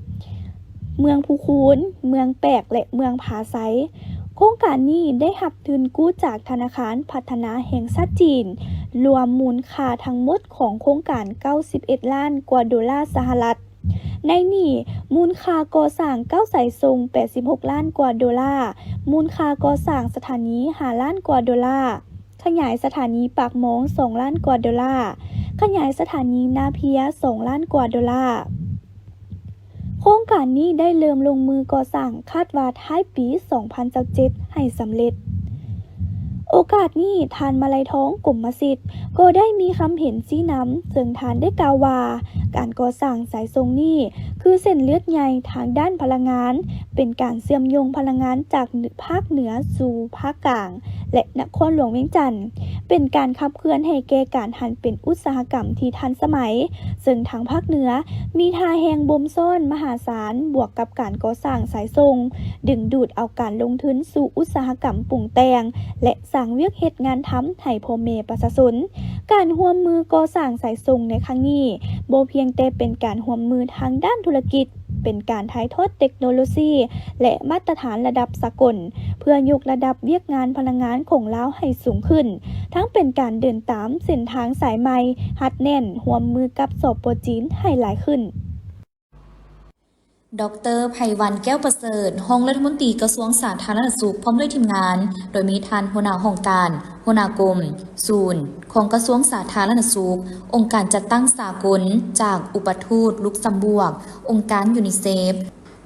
ເມືອງພູຄູນ, ເມືອງແປກ ແລະ ເມືອງຜາໄຊ. ໂຄງການນີ້ໄດ້ຮັບທຶນກູ້ຈາກທະນາຄານພັດທະນາແຫ່ງຊາດຈີນ, ລວມມູນຄ່າທັງໝົດຂອງໂຄງການເກົ້າສິບເອັດລ້ານກວ່າໂດລາສະຫະລັດ. ໃນນີ້, ມູນຄ່າກໍ່ສ້າງເກົ້າສາຍສົ່ງແປດສິບຫົກລ້ານກວ່າໂດລາ, ມູນຄ່າກໍ່ສ້າງສະຖານີຫ້າລ້ານກວ່າໂດລາ, ຂະຫຍາຍສະຖານີປາກມອງສອງລ້ານກວ່າໂດລາ, ຂະຫຍາຍສະຖານີນາເພຍສອງລ້ານກວ່າໂດລາ. ໂຄງການນີ້ໄດ້ເລີ່ມລົງມືກໍ່ສ້າງ, ຄາດວ່າທ້າຍປີສອງພັນຊາວເຈັດໃຫ້ສຳເລັດ. ໂອກາດນີ້, ທ່ານ ມະໄລທອງ ກົມມະສິດ ກໍໄດ້ມີຄຳເຫັນຊີ້ນຳ, ເຊິ່ງທ່ານໄດ້ກ່າວວ່າ, ການກໍ່ສ້າງສາຍສົ່ງນີ້ ຄືເສັ້ນເລືອດໃຫຍ່ທາງດ້ານພະລັງງານ, ເປັນການເຊື່ອມໂຍງພະລັງງານຈາກພາກເໜືອສູ່ພາກກາງ ແລະ ນະຄອນຫຼວງວຽງຈັນ, ເປັນການຂັບເຄື່ອນໃຫ້ແກ່ການຫັນເປັນອຸດສາຫະກຳທີ່ທັນສະໄໝ, ເຊິ່ງທາງພາກເໜືອມີທ່າແຮງບົ່ມຊ້ອນມະຫາສານ, ບວກກັບການກໍ່ສ້າງສາຍສົ່ງ, ດຶງດູດເອົາການລົງທຶນສູ່ອຸດສາຫະກຳປຸງແຕ່ງ ແລະ ສ້າງວຽກເຮັດງານທຳໃຫ້ພໍ່ແມ່ປະຊາຊົນ. ການຮ່ວມມືກໍ່ສ້າງສາຍສົ່ງໃນຄັ້ງນີ້ ບໍ່ພຽງແຕ່ເປັນການຮ່ວມມືທາງດ້ານທຸລະກິດ, ເປັນການຖ່າຍທອດເຕັກໂນໂລຊີ ແລະ ມາດຕະຖານລະດັບສາກົນ ເພື່ອຍົກລະດັບວຽກງານພະລັງງານຂອງລາວໃຫ້ສູງຂຶ້ນ, ທັງເປັນການເດີນຕາມເສັ້ນທາງສາຍໃໝ່, ຮັດແໜ້ນຮ່ວມມືກັບ ສປ ຈີນ ໃຫ້ຫຼາຍຂຶ້ນ. ດອກເຕີ ໄພວັນ ແກ້ວປະເສີດ ຮອງລັດຖະມົນຕີກະຊວງສາທາລະນະສຸກ ພ້ອມດ້ວຍທີມງານ, ໂດຍມີທ່ານຫົວໜ້າຫ້ອງການ, ຫົວໜ້າກົມ, ສູນ ຂອງກະຊວງສາທາລະນະສຸກ, ອົງການຈັດຕັ້ງສາກົນ, ຈາກອຸປະທູດລຸກຊຳບວກ, ອົງການຢູນິເຊຟ,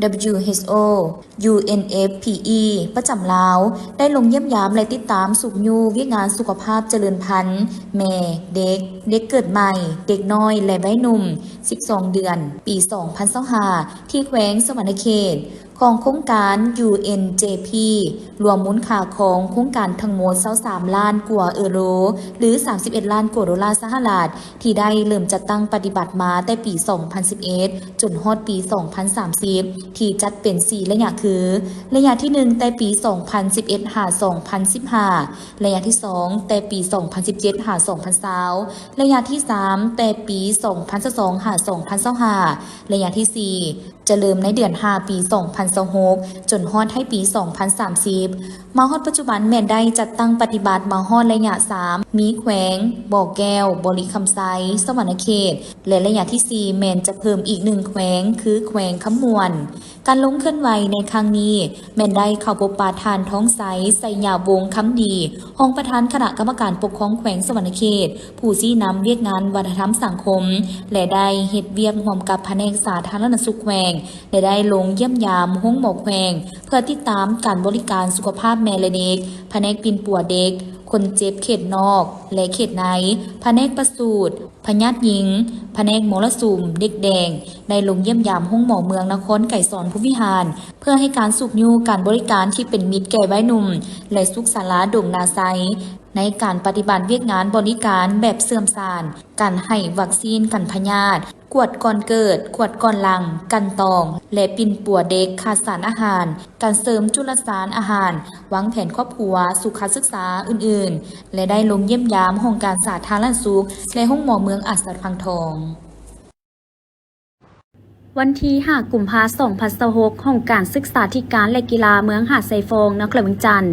ດັບເບິນຢູເອັຊໂອ, ຢູເອັນເອັຟພີອີ ປະຈຳລາວ ໄດ້ລົງຢ້ຽມຢາມ ແລະ ຕິດຕາມຊຸກຍູ້ວຽກງານສຸຂະພາບຈະເລີນພັນ ແມ່, ເດັກ, ເດັກເກີດໃໝ່, ເດັກນ້ອຍ ແລະ ໄວໜຸ່ມ ສິບສອງເດືອນ ປີສອງພັນຊາວຫ້າ ທີ່ແຂວງສະຫວັນນະເຂດ. ຂອງໂຄງການ ຢູເອັນເຈພີ ລວມມູນຄ່າຂອງໂຄງການທັງໝົດ ຊາວສາມລ້ານກວ່າເອີໂຣ ຫຼື ສາມສິບເອັດລ້ານກວ່າໂດລາສະຫະລັດ ທີ່ໄດ້ເລີ່ມຈັດຕັ້ງປະຕິບັດມາແຕ່ປີສອງພັນສິບເອັດ ຈົນຮອດປີສອງພັນສາມສິບ ທີ່ຈັດເປັນສີ່ໄລຍະຄື ໄລຍະທີໜຶ່ງ ແຕ່ປີສອງພັນສິບເອັດ ຫາ ສອງພັນສິບຫ້າ, ໄລຍະທີສອງ ແຕ່ປີສອງພັນສິບເຈັດ ຫາ ສອງພັນຊາວ, ໄລຍະທີສາມ ແຕ່ປີສອງພັນຊາວສອງ ຫາ ສອງພັນຊາວຫ້າ, ໄລຍະທີສີ່ ຈະເລີ່ມໃນເດືອນຫ້າ ປີສອງພັນຊາວຫົກ ຈົນຮອດທ້າຍປີສອງພັນສາມສິບ. ມາຮອດປັດຈຸບັນແມ່ນໄດ້ຈັດຕັ້ງປະຕິບັດມາຮອດໄລຍະສາມ ມີແຂວງບໍ່ແກ້ວ, ບໍລິຄຳໄຊ, ສະຫວັນນະເຂດ ແລະ ໄລຍະທີສີ່ ແມ່ນຈະເພີ່ມອີກໜຶ່ງແຂວງ ຄືແຂວງຄຳມ່ວນ. ການລົງເຄື່ອນໄຫວໃນຄັ້ງນີ້ ແມ່ນໄດ້ເຂົ້າພົບປະທ່ານ ທອງໄຊ ໄຊຍະວົງຄຳດີ ຮອງປະທານຄະນະກຳມະການປົກຄອງແຂວງສະຫວັນນະເຂດ ຜູ້ຊີ້ນຳວຽກງານວັດທະນະທຳສັງຄົມ ແລະ ໄດ້ເຮັດວຽກຮ່ວມກັບພະແນກສາທາລະນະສຸກແຂວງ ແລະ ໄດ້ລົງຢ້ຽມຢາມໂຮງໝໍແຂວງ ເພື່ອຕິດຕາມການບໍລິການສຸຂະພາບແມ່ ແລະ ເດັກ, ພະແນກປິ່ນປົວເດັກ, ຄົນເຈັບເຂດນອກ ແລະ ເຂດໃນ, ພະແນກປະສູດ, ພະຍາດຍິງ, ພະແນກມໍລະສຸມເດັກແດງ ໄດ້ລົງຢ້ຽມຢາມໂຮງໝໍເມືອງນະຄອນໄກສອນພົມວິຫານ ເພື່ອໃຫ້ການຊຸກຍູ້ການບໍລິການທີ່ເປັນມິດແກ່ໄວໜຸ່ມ ແລະ ສຸກສາລາດົງນາໄຊ ໃນການປະຕິບັດວຽກງານບໍລິການແບບເຊື່ອມສານ, ການໃຫ້ວັກຊີນກັນພະຍາດ, ກວດກ່ອນເກີດ, ກວດກ່ອນຫຼັງ, ກັ່ນຕອງ ແລະ ປິ່ນປົວເດັກຂາດສານອາຫານ, ການເສີມຈຸລະສານອາຫານ, ວາງແຜນຄອບຄົວ, ສຸຂະສຶກສາອື່ນໆ ແລະ ໄດ້ລົງຢ້ຽມຢາມຫ້ອງການສາທາລະນະສຸກ ແລະ ໂຮງໝໍເມືອງອາດສະພັງທອງ. ວັນທີຫ້າ ກຸມພາ ສອງພັນຊາວຫົກ ຫ້ອງການສຶກສາທິການ ແລະ ກິລາເມືອງຫາດຊາຍຟອງ ນະຄອນຫຼວງວຽງຈັນ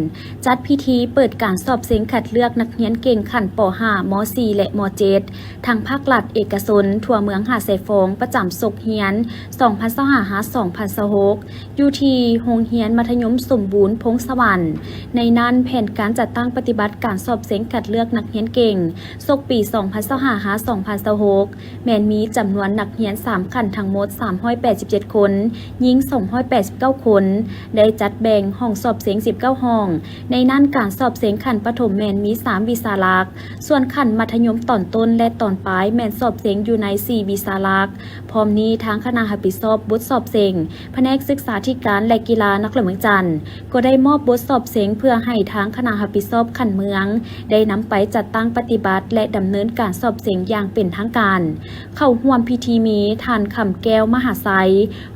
ຈັດພິທີເປີດການສອບເສັງຄັດເລືອກນັກຮຽນເກັ່ງຂັ້ນ ປໍຫ້າ ມໍສີ່ ແລະ ມໍເຈັດ ທັງພາກລັດເອກະຊົນ ທົ່ວເມືອງຫາດຊາຍຟອງ ປະຈຳສົກຮຽນ ສອງພັນຊາວຫ້າ ຫາ ສອງພັນຊາວຫົກ ຢູ່ທີ່ໂຮງຮຽນມັດທະຍົມສົມບູນ ພົງສະຫວັນ. ໃນນັ້ນ ແຜນການຈັດຕັ້ງປະຕິບັດການສອບເສັງຄັດເລືອກນັກຮຽນເກັ່ງ ສົກປີ ສອງພັນຊາວຫ້າ ຫາ ສອງພັນຊາວຫົກ ແມ່ນມີຈຳນວນນັກຮຽນສາມຂັ້ນທັງໝົດ ສາມຮ້ອຍແປດສິບເຈັດຄົນ, ຍິງ ສອງຮ້ອຍແປດສິບເກົ້າຄົນ, ໄດ້ຈັດແບ່ງຫ້ອງສອບເສັງ ສິບເກົ້າຫ້ອງ. ໃນນັ້ນ ການສອບເສັງຂັ້ນປະຖົມແມ່ນມີສາມວິຊາຫຼັກ, ສ່ວນຂັ້ນມັດທະຍົມຕອນຕົ້ນ ແລະ ຕອນປາຍແມ່ນສອບເສັງຢູ່ໃນສີ່ວິຊາຫຼັກ. ພ້ອມນີ້ ທາງຄະນະຮັບຜິດຊອບບົດສອບເສັງ ພະແນກສຶກສາທິການ ແລະ ກິລາ ນະຄອນຫຼວງວຽງຈັນ ກໍໄດ້ມອບບົດສອບເສັງເພື່ອໃຫ້ທາງຄະນະຮັບຜິດຊອບຂັ້ນເມືອງ ໄດ້ນຳໄປຈັດຕັ້ງປະຕິບັດ ແລະ ດຳເນີນການສອບເສັງຢ່າງເປັນທາງການ. ເຂົ້າຮ່ວມພິທີມີ ທ່ານ ຄຳແກ້ວ ມະຫາໄຊ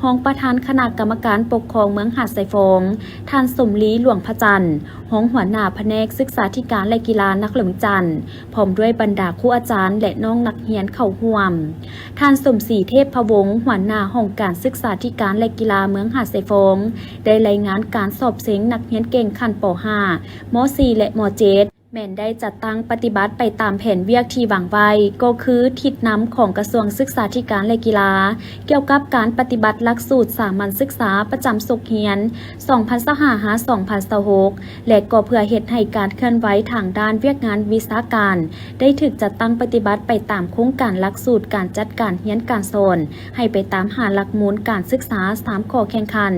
ຮອງປະທານຄະນະກຳມະການປົກຄອງເມືອງຫາດຊາຍຟອງ, ທ່ານ ສົມລີ ຫຼວງພະຈັນ ຮອງຫົວໜ້າພະແນກສຶກສາທິການ ແລະ ກິລາ ນະຄອນຫຼວງວຽງຈັນ ພ້ອມດ້ວຍບັນດາຄູອາຈານ ແລະ ນ້ອງນັກຮຽນເຂົ້າຮ່ວມ. ທ່ານ ສົມສີ ເທບພະວົງ ຫົວໜ້າຫ້ອງການສຶກສາທິການ ແລະ ກິລາເມືອງຫາດຊາຍຟອງ ໄດ້ລາຍງານການສອບເສັງນັກຮຽນເກັ່ງຂັ້ນ ປໍຫ້າ ມໍສີ່ ແລະ ມໍເຈັດ ແມ່ນໄດ້ຈັດຕັ້ງປະຕິບັດໄປຕາມແຜນວຽກທີ່ວາງໄວ້, ກໍຄືທິດນຳຂອງກະຊວງສຶກສາທິການ ແລະ ກິລາ ກ່ຽວກັບການປະຕິບັດຫຼັກສູດສາມັນສຶກສາປະຈຳສົກຮຽນ ສອງພັນຊາວຫ້າ ຫາ ສອງພັນຊາວຫົກ ແລະ ກໍເພື່ອເຮັດໃຫ້ການເຄື່ອນໄຫວທາງດ້ານວຽກງານວິຊາການ ໄດ້ຖືກຈັດຕັ້ງປະຕິບັດໄປຕາມໂຄງການຫຼັກສູດການຈັດການຮຽນການສອນ ໃຫ້ໄປຕາມຫ້າຫຼັກມູນການສຶກສາ ສາມຂໍ້ແຂ່ງຂັນ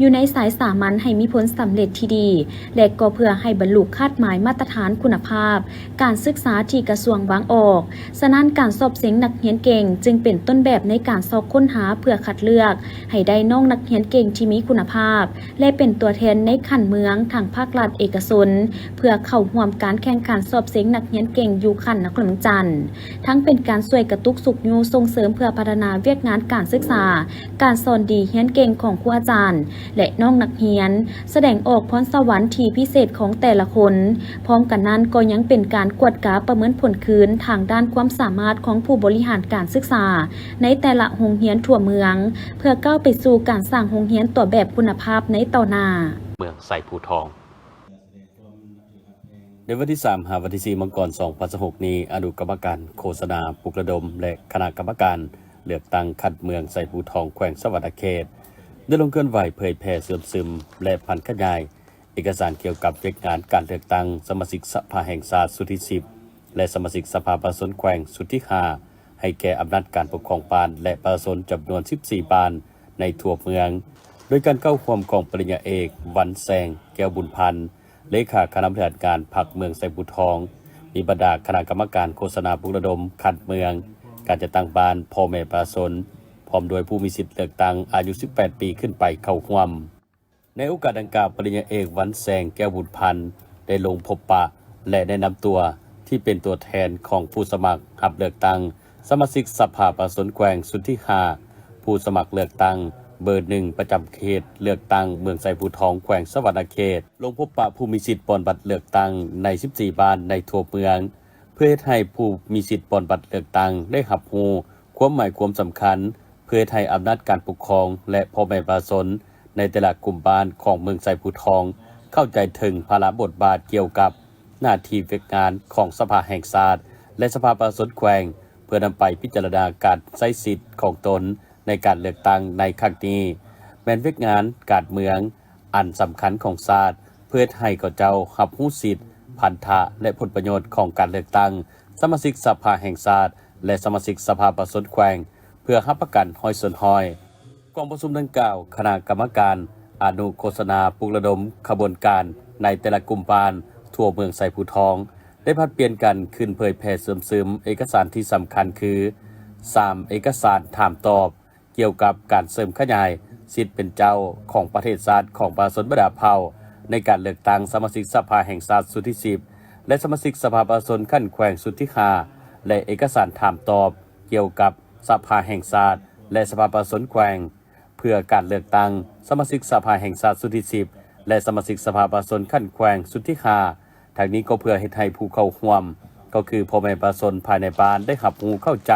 ຢູ່ໃນສາຍສາມັນໃຫ້ມີຜົນສຳເລັດທີ່ດີ ແລະ ກໍເພື່ອໃຫ້ບັນລຸຄາດໝາຍມາດຕະຖານຄຸນນະພາບການສຶກສາທີ່ກະຊວງວາງອອກ. ສະນັ້ນ ການສອບເສັງນັກຮຽນເກັ່ງຈຶ່ງເປັນຕົ້ນແບບໃນການຊອກຄົ້ນຫາເພື່ອຄັດເລືອກ ໃຫ້ໄດ້ນ້ອງນັກຮຽນເກັ່ງທີ່ມີຄຸນນະພາບ ແລະ ເປັນຕົວແທນໃນຂັ້ນເມືອງ ທັງພາກລັດເອກະຊົນ ເພື່ອເຂົ້າຮ່ວມການແຂ່ງຂັນສອບເສັງນັກຮຽນເກັ່ງຢູ່ຂັ້ນນະຄອນຫຼວງວຽງຈັນ, ທັງເປັນການຊ່ວຍກະຕຸກຊຸກຍູ້ສົ່ງເສີມເພື່ອພັດທະນາວຽກງານການສຶກສາ, ການສອນດີຮຽນເກັ່ງຂອງຄູອາຈານ ແລະ ນ້ອງນັກຮຽນ, ສະແດງອອກພອນສະຫວັນທີ່ພິເສດຂອງແຕ່ລະຄົນ. ພ້ອມກັນນັ້ນກໍຍັງເປັນການກວດກາປະເມີນຜົນຄືນທາງດ້ານຄວາມສາມາດຂອງຜູ້ບໍລິຫານການສຶກສາ ໃນແຕ່ລະໂຮງຮຽນທົ່ວເມືອງ ເພື່ອກ້າວໄປສູ່ການສ້າງໂຮງຮຽນຕົວແບບຄຸນນະພາບໃນຕໍ່ໜ້າ. ເມືອງໄຊພູທອງ. ໃນວັນທີສາມ ຫາວັນທີສີ່ ມັງກອນ ສອງພັນຊາວຫົກນີ້, ອະນຸກຳມະການໂຄສະນາປຸກລະດົມ ແລະ ຄະນະກຳມະການເລືອກຕັ້ງຄັດເມືອງໄຊພູທອງ ແຂວງສະຫວັນນະເຂດ ໄດ້ລົງເຄື່ອນໄຫວເຜີຍແຜ່ເຊື່ອມຊຶມ ແລະ ຜັນຂະຫຍາຍເອກະສານກ່ຽວກັບວຽກງານການເລືອກຕັ້ງສະມາຊິກສະພາແຫ່ງຊາດຊຸດທີສິບ ແລະ ສະມາຊິກສະພາປະຊາຊົນແຂວງຊຸດທີຫ້າ ໃຫ້ແກ່ອຳນາດການປົກຄອງບ້ານ ແລະ ປະຊາຊົນຈຳນວນສິບສີ່ບ້ານໃນທົ່ວເມືອງ, ໂດຍການເຂົ້າຮ່ວມຂອງປະລິນຍາເອກ ວັນແຊງ ແກ້ວບຸນພັນ ເລຂາຄະນະບໍລິຫານງານພັກເມືອງໄຊພູທອງ, ມີບັນດາຄະນະກຳມະການໂຄສະນາປຸກລະດົມຄັດເມືອງ, ການຈັດຕັ້ງບ້ານ, ພໍ່ແມ່ປະຊາຊົນ, ພ້ອມດ້ວຍຜູ້ມີສິດເລືອກຕັ້ງອາຍຸສິບແປດປີຂຶ້ນໄປເຂົ້າຮ່ວມ. ໃນໂອກາດດັ່ງກ່າວ, ປະລິນຍາເອກ ວັນແສງ ແກ້ວບຸນພັນ ໄດ້ລົງພົບປະ ແລະ ແນະນຳຕົວທີ່ເປັນຕົວແທນຂອງຜູ້ສະໝັກຮັບເລືອກຕັ້ງສະມາຊິກສະພາປະຊາຊົນແຂວງຊຸດທີຫ້າ ຜູ້ສະໝັກເລືອກຕັ້ງເບີໜຶ່ງ ປະຈຳເຂດເລືອກຕັ້ງເມືອງໄຊພູທອງ ແຂວງສະຫວັນນະເຂດ ລົງພົບປະຜູ້ມີສິດປ່ອນບັດເລືອກຕັ້ງໃນສິບສີ່ບ້ານໃນທົ່ວເມືອງ ເພື່ອເຮັດໃຫ້ຜູ້ມີສິດປ່ອນບັດເລືອກຕັ້ງໄດ້ຮັບຮູ້ຄວາມໝາຍຄວາມສຳຄັນ ເພື່ອເຮັດໃຫ້ອຳນາດການປົກຄອງ ແລະ ພໍ່ແມ່ປະຊາຊົນໃນແຕ່ລະກຸ່ມບ້ານຂອງເມືອງໄຊພູທອງ ເຂົ້າໃຈເຖິງພາລະບົດບາດກ່ຽວກັບໜ້າທີ່ວຽກງານຂອງສະພາແຫ່ງຊາດ ແລະ ສະພາປະຊາຊົນແຂວງ ເພື່ອນຳໄປພິຈາລະນາການໃຊ້ສິດຂອງຕົນໃນການເລືອກຕັ້ງໃນຄັ້ງນີ້ ແມ່ນວຽກງານການເມືອງອັນສຳຄັນຂອງຊາດ ເພື່ອເຮັດໃຫ້ເຂົາເຈົ້າຮັບຮູ້ສິດ, ພັນທະ ແລະ ຜົນປະໂຫຍດຂອງການເລືອກຕັ້ງສະມາຊິກສະພາແຫ່ງຊາດ ແລະ ສະມາຊິກສະພາປະຊາຊົນແຂວງ ເພື່ອຮັບປະກັນຮ້ອຍສ່ວນຮ້ອຍ. ກອງປະຊຸມດັ່ງກ່າວ, ຄະນະກຳມະການອະນຸໂຄສະນາປຸກລະດົມຂະບວນການໃນແຕ່ລະກຸ່ມບ້ານທົ່ວເມືອງໄຊພູທອງ ໄດ້ຜັດປ່ຽນກັນຂຶ້ນເຜີຍແຜ່ເຊື່ອມຊຶມເອກະສານທີ່ສຳຄັນຄື ສາມ ເອກະສານຖາມຕອບ ກ່ຽວກັບການເສີມຂະຫຍາຍສິດເປັນເຈົ້າຂອງປະເທດຊາດຂອງປະຊາຊົນບັນດາເຜົ່າ ໃນການເລືອກຕັ້ງສະມາຊິກສະພາແຫ່ງຊາດຊຸດທີສິບ ແລະ ສະມາຊິກສະພາປະຊາຊົນຂັ້ນແຂວງຊຸດທີຫ້າ ແລະ ເອກະສານຖາມຕອບກ່ຽວກັບສະພາແຫ່ງຊາດ ແລະ ສະພາປະຊາຊົນແຂວງ ເພື່ອການເລືອກຕັ້ງສະມາຊິກສະພາແຫ່ງຊາດຊຸດທີສິບ ແລະ ສະມາຊິກສະພາປະຊາຊົນຂັ້ນແຂວງຊຸດທີຫ້າ ທັງນີ້ກໍເພື່ອເຮັດໃຫ້ຜູ້ເຂົ້າຮ່ວມ ກໍຄືພໍ່ແມ່ປະຊາຊົນພາຍໃນບ້ານໄດ້ຮັບຮູ້ເຂົ້າໃຈ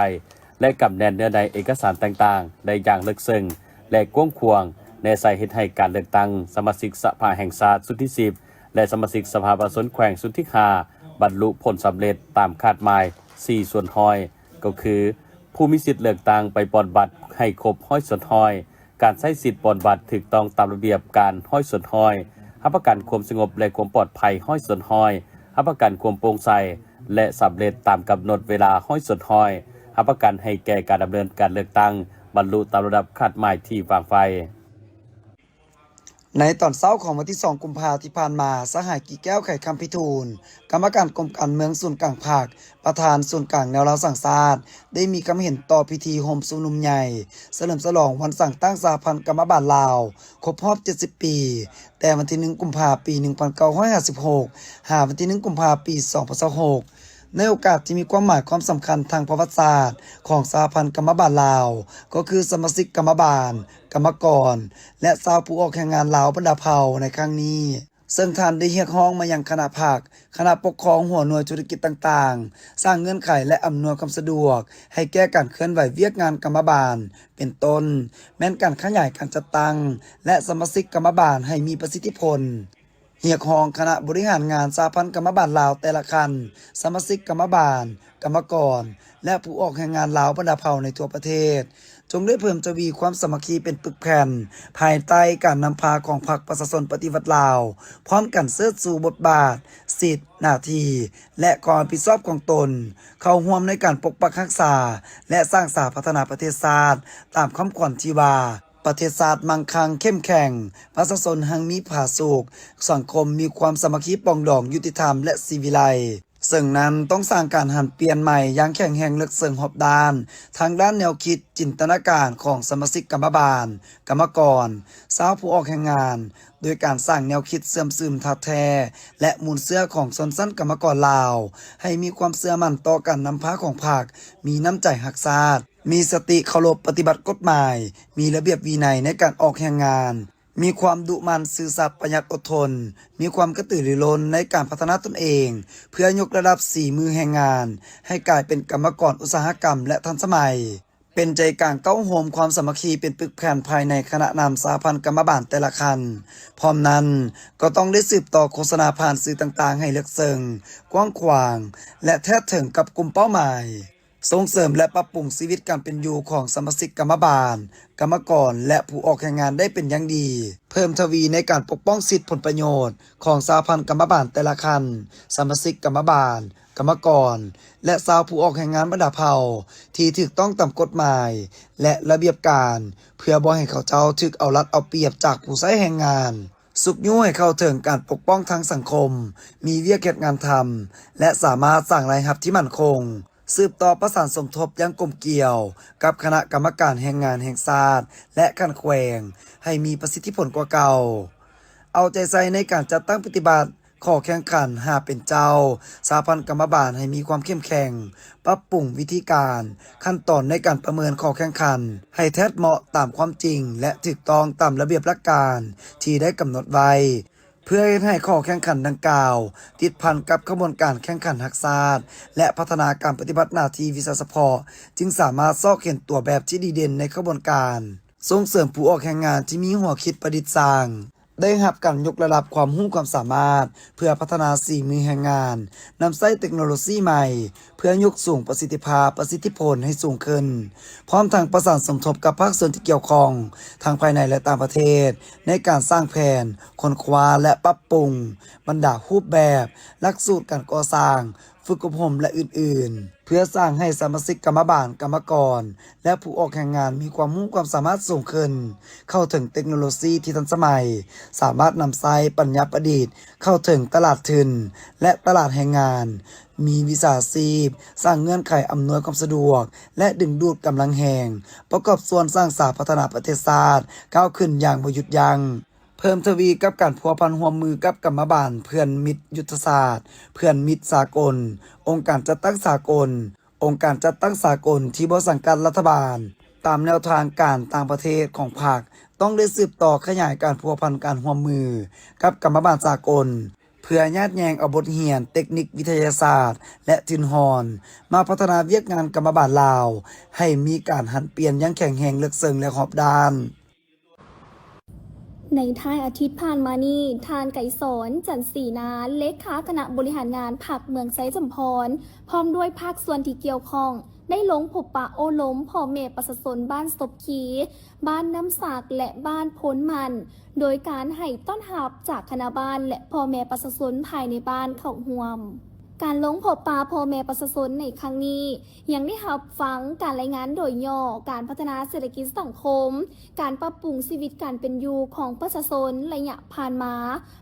ແລະ ກຳແໜ້ນເນື້ອໃນເອກະສານຕ່າງໆ ໄດ້ຢ່າງເລິກເຊິ່ງ ແລະ ກວ້າງຂວາງ, ແນໃສ່ເຮັດໃຫ້ການເລືອກຕັ້ງສະມາຊິກສະພາແຫ່ງຊາດຊຸດທີສິບ ແລະ ສະມາຊິກສະພາປະຊາຊົນແຂວງຊຸດທີຫ້າ ບັນລຸຜົນສຳເລັດຕາມຄາດໝາຍສີ່ສ່ວນຮ້ອຍ ກໍຄື ຜູ້ມີສິດເລືອກຕັ້ງໄປປ່ອນບັດໃຫ້ຄົບຮ້ອຍສ່ວນຮ້ອຍ, ການໃຊ້ສິດປ່ອນບັດຖືກຕ້ອງຕາມລະບຽບການຮ້ອຍສ່ວນຮ້ອຍ, ຮັບປະກັນຄວາມສະຫງົບ ແລະ ຄວາມປອດໄພຮ້ອຍສ່ວນຮ້ອຍ, ຮັບປະກັນຄວາມໂປ່ງໃສ ແລະ ສຳເລັດຕາມກຳນົດເວລາຮ້ອຍສ່ວນຮ້ອຍ, ຮັບປະກັນໃຫ້ແກ່ການດຳເນີນການເລືອກຕັ້ງບັນລຸຕາມລຳດັບຄາດໝາຍທີ່ວາງໄວ້. ໃນຕອນເຊົ້າຂອງວັນທີສອງ ກຸມພາທີ່ຜ່ານມາ, ສະຫາຍ ກີແກ້ວ ໄຂຄຳພິທູນ ກຳມະການກົມການເມືອງສູນກາງພັກ, ປະທານສູນກາງແນວລາວສ້າງຊາດ ໄດ້ມີຄຳເຫັນຕໍ່ພິທີໂຮມຊຸມນຸມໃຫຍ່ສະເຫຼີມສະຫຼອງວັນສ້າງຕັ້ງສະຫະພັນກຳມະບານລາວ ຄົບຮອບເຈັດສິບປີ, ແຕ່ວັນທີໜຶ່ງ ກຸມພາ ປີໜຶ່ງພັນເກົ້າຮ້ອຍຫ້າສິບຫົກ ຫາວັນທີໜຶ່ງ ກຸມພາ ປີສອງພັນຊາວຫົກ ໃນໂອກາດທີ່ມີຄວາມໝາຍຄວາມສຳຄັນທາງປະຫວັດສາດຂອງສະຫະພັນກຳມະບານລາວ ກໍຄືສະມາຊິກກຳມະບານ, ກຳມະກອນ ແລະ ຊາວຜູ້ອອກແຮງງານລາວບັນດາເຜົ່າໃນຄັ້ງນີ້, ເຊິ່ງທ່ານໄດ້ຮຽກຮ້ອງມາຍັງຄະນະພັກ, ຄະນະປົກຄອງຫົວໜ່ວຍທຸລະກິດຕ່າງໆ ສ້າງເງື່ອນໄຂ ແລະ ອຳນວຍຄວາມສະດວກໃຫ້ແກ່ການເຄື່ອນໄຫວວຽກງານກຳມະບານ ເປັນຕົ້ນ ແມ່ນການຂະຫຍາຍການຈັດຕັ້ງ ແລະ ສະມາຊິກກຳມະບານໃຫ້ມີປະສິດທິຜົນ. ຮຽກຮ້ອງຄະນະບໍລິຫານງານສະຫະພັນກຳມະບານລາວແຕ່ລະຂັ້ນ, ສະມາຊິກກຳມະບານ, ກຳມະກອນ ແລະ ຜູ້ອອກແຮງງານລາວບັນດາເຜົ່າໃນທົ່ວປະເທດ ຈົ່ງໄດ້ເພີ່ມທະວີຄວາມສາມັກຄີເປັນປຶກແຜ່ນ ພາຍໃຕ້ການນຳພາຂອງພັກປະຊາຊົນປະຕິວັດລາວ, ພ້ອມກັນເຊີດຊູບົດບາດ, ສິດ, ໜ້າທີ່ ແລະ ຄວາມຮັບຜິດຊອບຂອງຕົນ ເຂົ້າຮ່ວມໃນການປົກປັກຮັກສາ ແລະ ສ້າງສາພັດທະນາປະເທດຊາດ ຕາມຄຳຂວັນທີ່ວ່າ ປະເທດຊາດມັ່ງຄັ່ງເຂັ້ມແຂງ, ປະຊາຊົນຮັ່ງມີຜາສຸກ, ສັງຄົມມີຄວາມສາມັກຄີປອງດອງ, ຍຸຕິທຳ ແລະ ສີວິໄລ. ເຊິ່ງນັ້ນຕ້ອງສ້າງການຫັນປ່ຽນໃໝ່ຢ່າງແຂງແຮງເລິກເຊິ່ງຮອບດ້ານ, ທັງດ້ານແນວຄິດ, ຈິນຕະນາການຂອງສະມາຊິກກຳມະບານ, ກຳມະກອນ, ຊາວຜູ້ອອກແຮງງານ, ໂດຍການສ້າງແນວຄິດເຊື່ອມຊຶມທາດແທ້ ແລະ ມູນເຊື້ອຂອງຊົນຊັ້ນກຳມະກອນລາວ ໃຫ້ມີຄວາມເຊື່ອໝັ້ນຕໍ່ການນຳພາຂອງພັກ, ມີນ້ຳໃຈຮັກຊາດ. ມີສະຕິເຄົາລົບປະຕິບັດກົດໝາຍ, ມີລະບຽບວິໄນໃນການອອກແຮງງານ, ມີຄວາມດຸໝັ່ນ, ຊື່ສັດ, ປະຢັດ, ອົດທົນ, ມີຄວາມກະຕືລືລົ້ນໃນການພັດທະນາຕົນເອງ ເພື່ອຍົກລະດັບສີມືແຮງງານໃຫ້ກາຍເປັນກຳມະກອນອຸດສາຫະກຳ ແລະ ທັນສະໄໝ, ເປັນໃຈກາງເຕົ້າໂຮມຄວາມສາມັກຄີເປັນປຶກແຜ່ນພາຍໃນຄະນະນຳສະຫະພັນກຳມະບານແຕ່ລະຂັ້ນ. ພ້ອມນັ້ນ, ກໍຕ້ອງໄດ້ສືບຕໍ່ໂຄສະນາຜ່ານສື່ຕ່າງໆໃຫ້ເລິກເຊິ່ງ, ກວ້າງຂວາງ ແລະ ແທດເຖິງກັບກຸ່ມເປົ້າໝາຍ. ສົ່ງເສີມ ແລະ ປັບປຸງຊີວິດການເປັນຢູ່ຂອງສະມາຊິກກຳມະບານ, ກຳມະກອນ ແລະ ຜູ້ອອກແຮງງານໄດ້ເປັນຢ່າງດີ, ເພີ່ມທະວີໃນການປົກປ້ອງສິດຜົນປະໂຫຍດຂອງສະຫະພັນກຳມະບານແຕ່ລະຂັ້ນ, ສະມາຊິກກຳມະບານ, ກຳມະກອນ ແລະ ຊາວຜູ້ອອກແຮງງານບັນດາເຜົ່າທີ່ຖືກຕ້ອງຕາມກົດໝາຍ ແລະ ລະບຽບການ, ເພື່ອບໍ່ໃຫ້ເຂົາເຈົ້າຖືກເອົາລັດເອົາປຽບຈາກຜູ້ໃຊ້ແຮງງານ. ຊຸກຍູ້ໃຫ້ເຂົ້າເຖິງການປົກປ້ອງທາງສັງຄົມ, ມີວຽກເຮັດງານທຳ ແລະ ສາມາດສ້າງລາຍຮັບທີ່ໝັ້ນຄົງ, ສືບຕໍ່ປະສານສົມທົບຢ່າງກົມກຽວກັບຄະນະກຳມະການແຮງງານແຫ່ງຊາດ ແລະ ຂັ້ນແຂວງ ໃຫ້ມີປະສິດທິຜົນກວ່າເກົ່າ. ເອົາໃຈໃສ່ໃນການຈັດຕັ້ງປະຕິບັດຂໍ້ແຂ່ງຂັນຫ້າເປັນເຈົ້າ ສະຫະພັນກຳມະບານໃຫ້ມີຄວາມເຂັ້ມແຂງ, ປັບປຸງວິທີການ, ຂັ້ນຕອນໃນການປະເມີນຂໍ້ແຂ່ງຂັນໃຫ້ແທດເໝາະຕາມຄວາມຈິງ ແລະ ຖືກຕ້ອງຕາມລະບຽບຫຼັກການທີ່ໄດ້ກຳນົດໄວ້. ເພື່ອເຮັດໃຫ້ຂໍ້ແຂ່ງຂັນດັ່ງກ່າວຕິດພັນກັບຂະບວນການແຂ່ງຂັນຮັກຊາດ ແລະ ພັດທະນາການປະຕິບັດໜ້າທີ່ວິຊາສະເພາະ, ຈຶ່ງສາມາດຊອກເຫັນຕົວແບບທີ່ດີເດັ່ນໃນຂະບວນການສົ່ງເສີມຜູ້ອອກແຮງງານທີ່ມີຫົວຄິດປະດິດສ້າງ, ໄດ້ຮັບການຍົກລະດັບຄວາມຮູ້ຄວາມສາມາດເພື່ອພັດທະນາສີມືແຮງງານ, ນຳໃຊ້ເຕັກໂນໂລຊີໃໝ່ ເພື່ອຍົກສູງປະສິດທິພາບ, ປະສິດທິຜົນໃຫ້ສູງຂຶ້ນ, ພ້ອມທັງປະສານສົມທົບກັບພາກສ່ວນທີ່ກ່ຽວຂ້ອງ ທັງພາຍໃນ ແລະ ຕ່າງປະເທດ ໃນການສ້າງແຜນ, ຄົ້ນຄວ້າ ແລະ ປັບປຸງບັນດາຮູບແບບ, ຫຼັກສູດການກໍ່ສ້າງ, ຝຶກອົບຮົມ ແລະ ອື່ນໆ, ເພື່ອສ້າງໃຫ້ສະມາຊິກກຳມະບານ, ກຳມະກອນ ແລະ ຜູ້ອອກແຮງງານມີຄວາມຮູ້ຄວາມສາມາດສູງຂຶ້ນ, ເຂົ້າເຖິງເຕັກໂນໂລຊີທີ່ທັນສະໄໝ, ສາມາດນຳໃຊ້ປັນຍາປະດິດ, ເຂົ້າເຖິງຕະຫຼາດທຶນ ແລະ ຕະຫຼາດແຮງງານ, ມີວິຊາຊີບ, ສ້າງເງື່ອນໄຂອຳນວຍຄວາມສະດວກ ແລະ ດຶງດູດກຳລັງແຮງ, ປະກອບສ່ວນສ້າງສາພັດທະນາປະເທດຊາດກ້າວຂຶ້ນຢ່າງບໍ່ຢຸດຢັ້ງ. ເພີ່ມທະວີກັບການພົວພັນຮ່ວມມືກັບກຳມະບານເພື່ອນມິດຍຸດທະສາດ, ເພື່ອນມິດສາກົນ, ອົງການຈັດຕັ້ງສາກົນ, ອົງການຈັດຕັ້ງສາກົນທີ່ບໍ່ສັງກັດລັດຖະບານ, ຕາມແນວທາງການຕ່າງປະເທດຂອງພັກ, ຕ້ອງໄດ້ສືບຕໍ່ຂະຫຍາຍການພົວພັນການຮ່ວມມືກັບກຳມະບານສາກົນ, ເພື່ອຍາດແຍ່ງເອົາບົດຮຽນເຕັກນິກວິທະຍາສາດ ແລະ ທຶນຮອນ ມາພັດທະນາວຽກງານກຳມະບານລາວ ໃຫ້ມີການຫັນປ່ຽນຢ່າງແຂງແຮງ, ເລິກເຊິ່ງ ແລະ ຮອບດ້ານ. ໃນທ້າຍອາທິດຜ່ານມານີ້, ທ່ານ ໄກສອນ ຈັນສີນາ, ເລຂາຄະນະບໍລິຫານງານພັກເມືອງໄຊຈຳພອນ ພ້ອມດ້ວຍພາກສ່ວນທີ່ກ່ຽວຂ້ອງ ໄດ້ລົງພົບປະໂອ້ລົມພໍ່ແມ່ປະຊາຊົນບ້ານສົບຄີ, ບ້ານນ້ຳສັກ ແລະ ບ້ານໂພນໝັ້ນ ໂດຍການໃຫ້ຕ້ອນຮັບຈາກຄະນະບ້ານ ແລະ ພໍ່ແມ່ປະຊາຊົນພາຍໃນບ້ານເຂົ້າຮ່ວມ. ການລົງພົບປະພໍ່ແມ່ປະຊາຊົນໃນຄັ້ງນີ້ ຍັງໄດ້ຮັບຟັງການລາຍງານໂດຍຫຍໍ້ການພັດທະນາເສດຖະກິດສັງຄົມ, ການປັບປຸງຊີວິດການເປັນຢູ່ຂອງປະຊາຊົນໄລຍະຜ່ານມາ.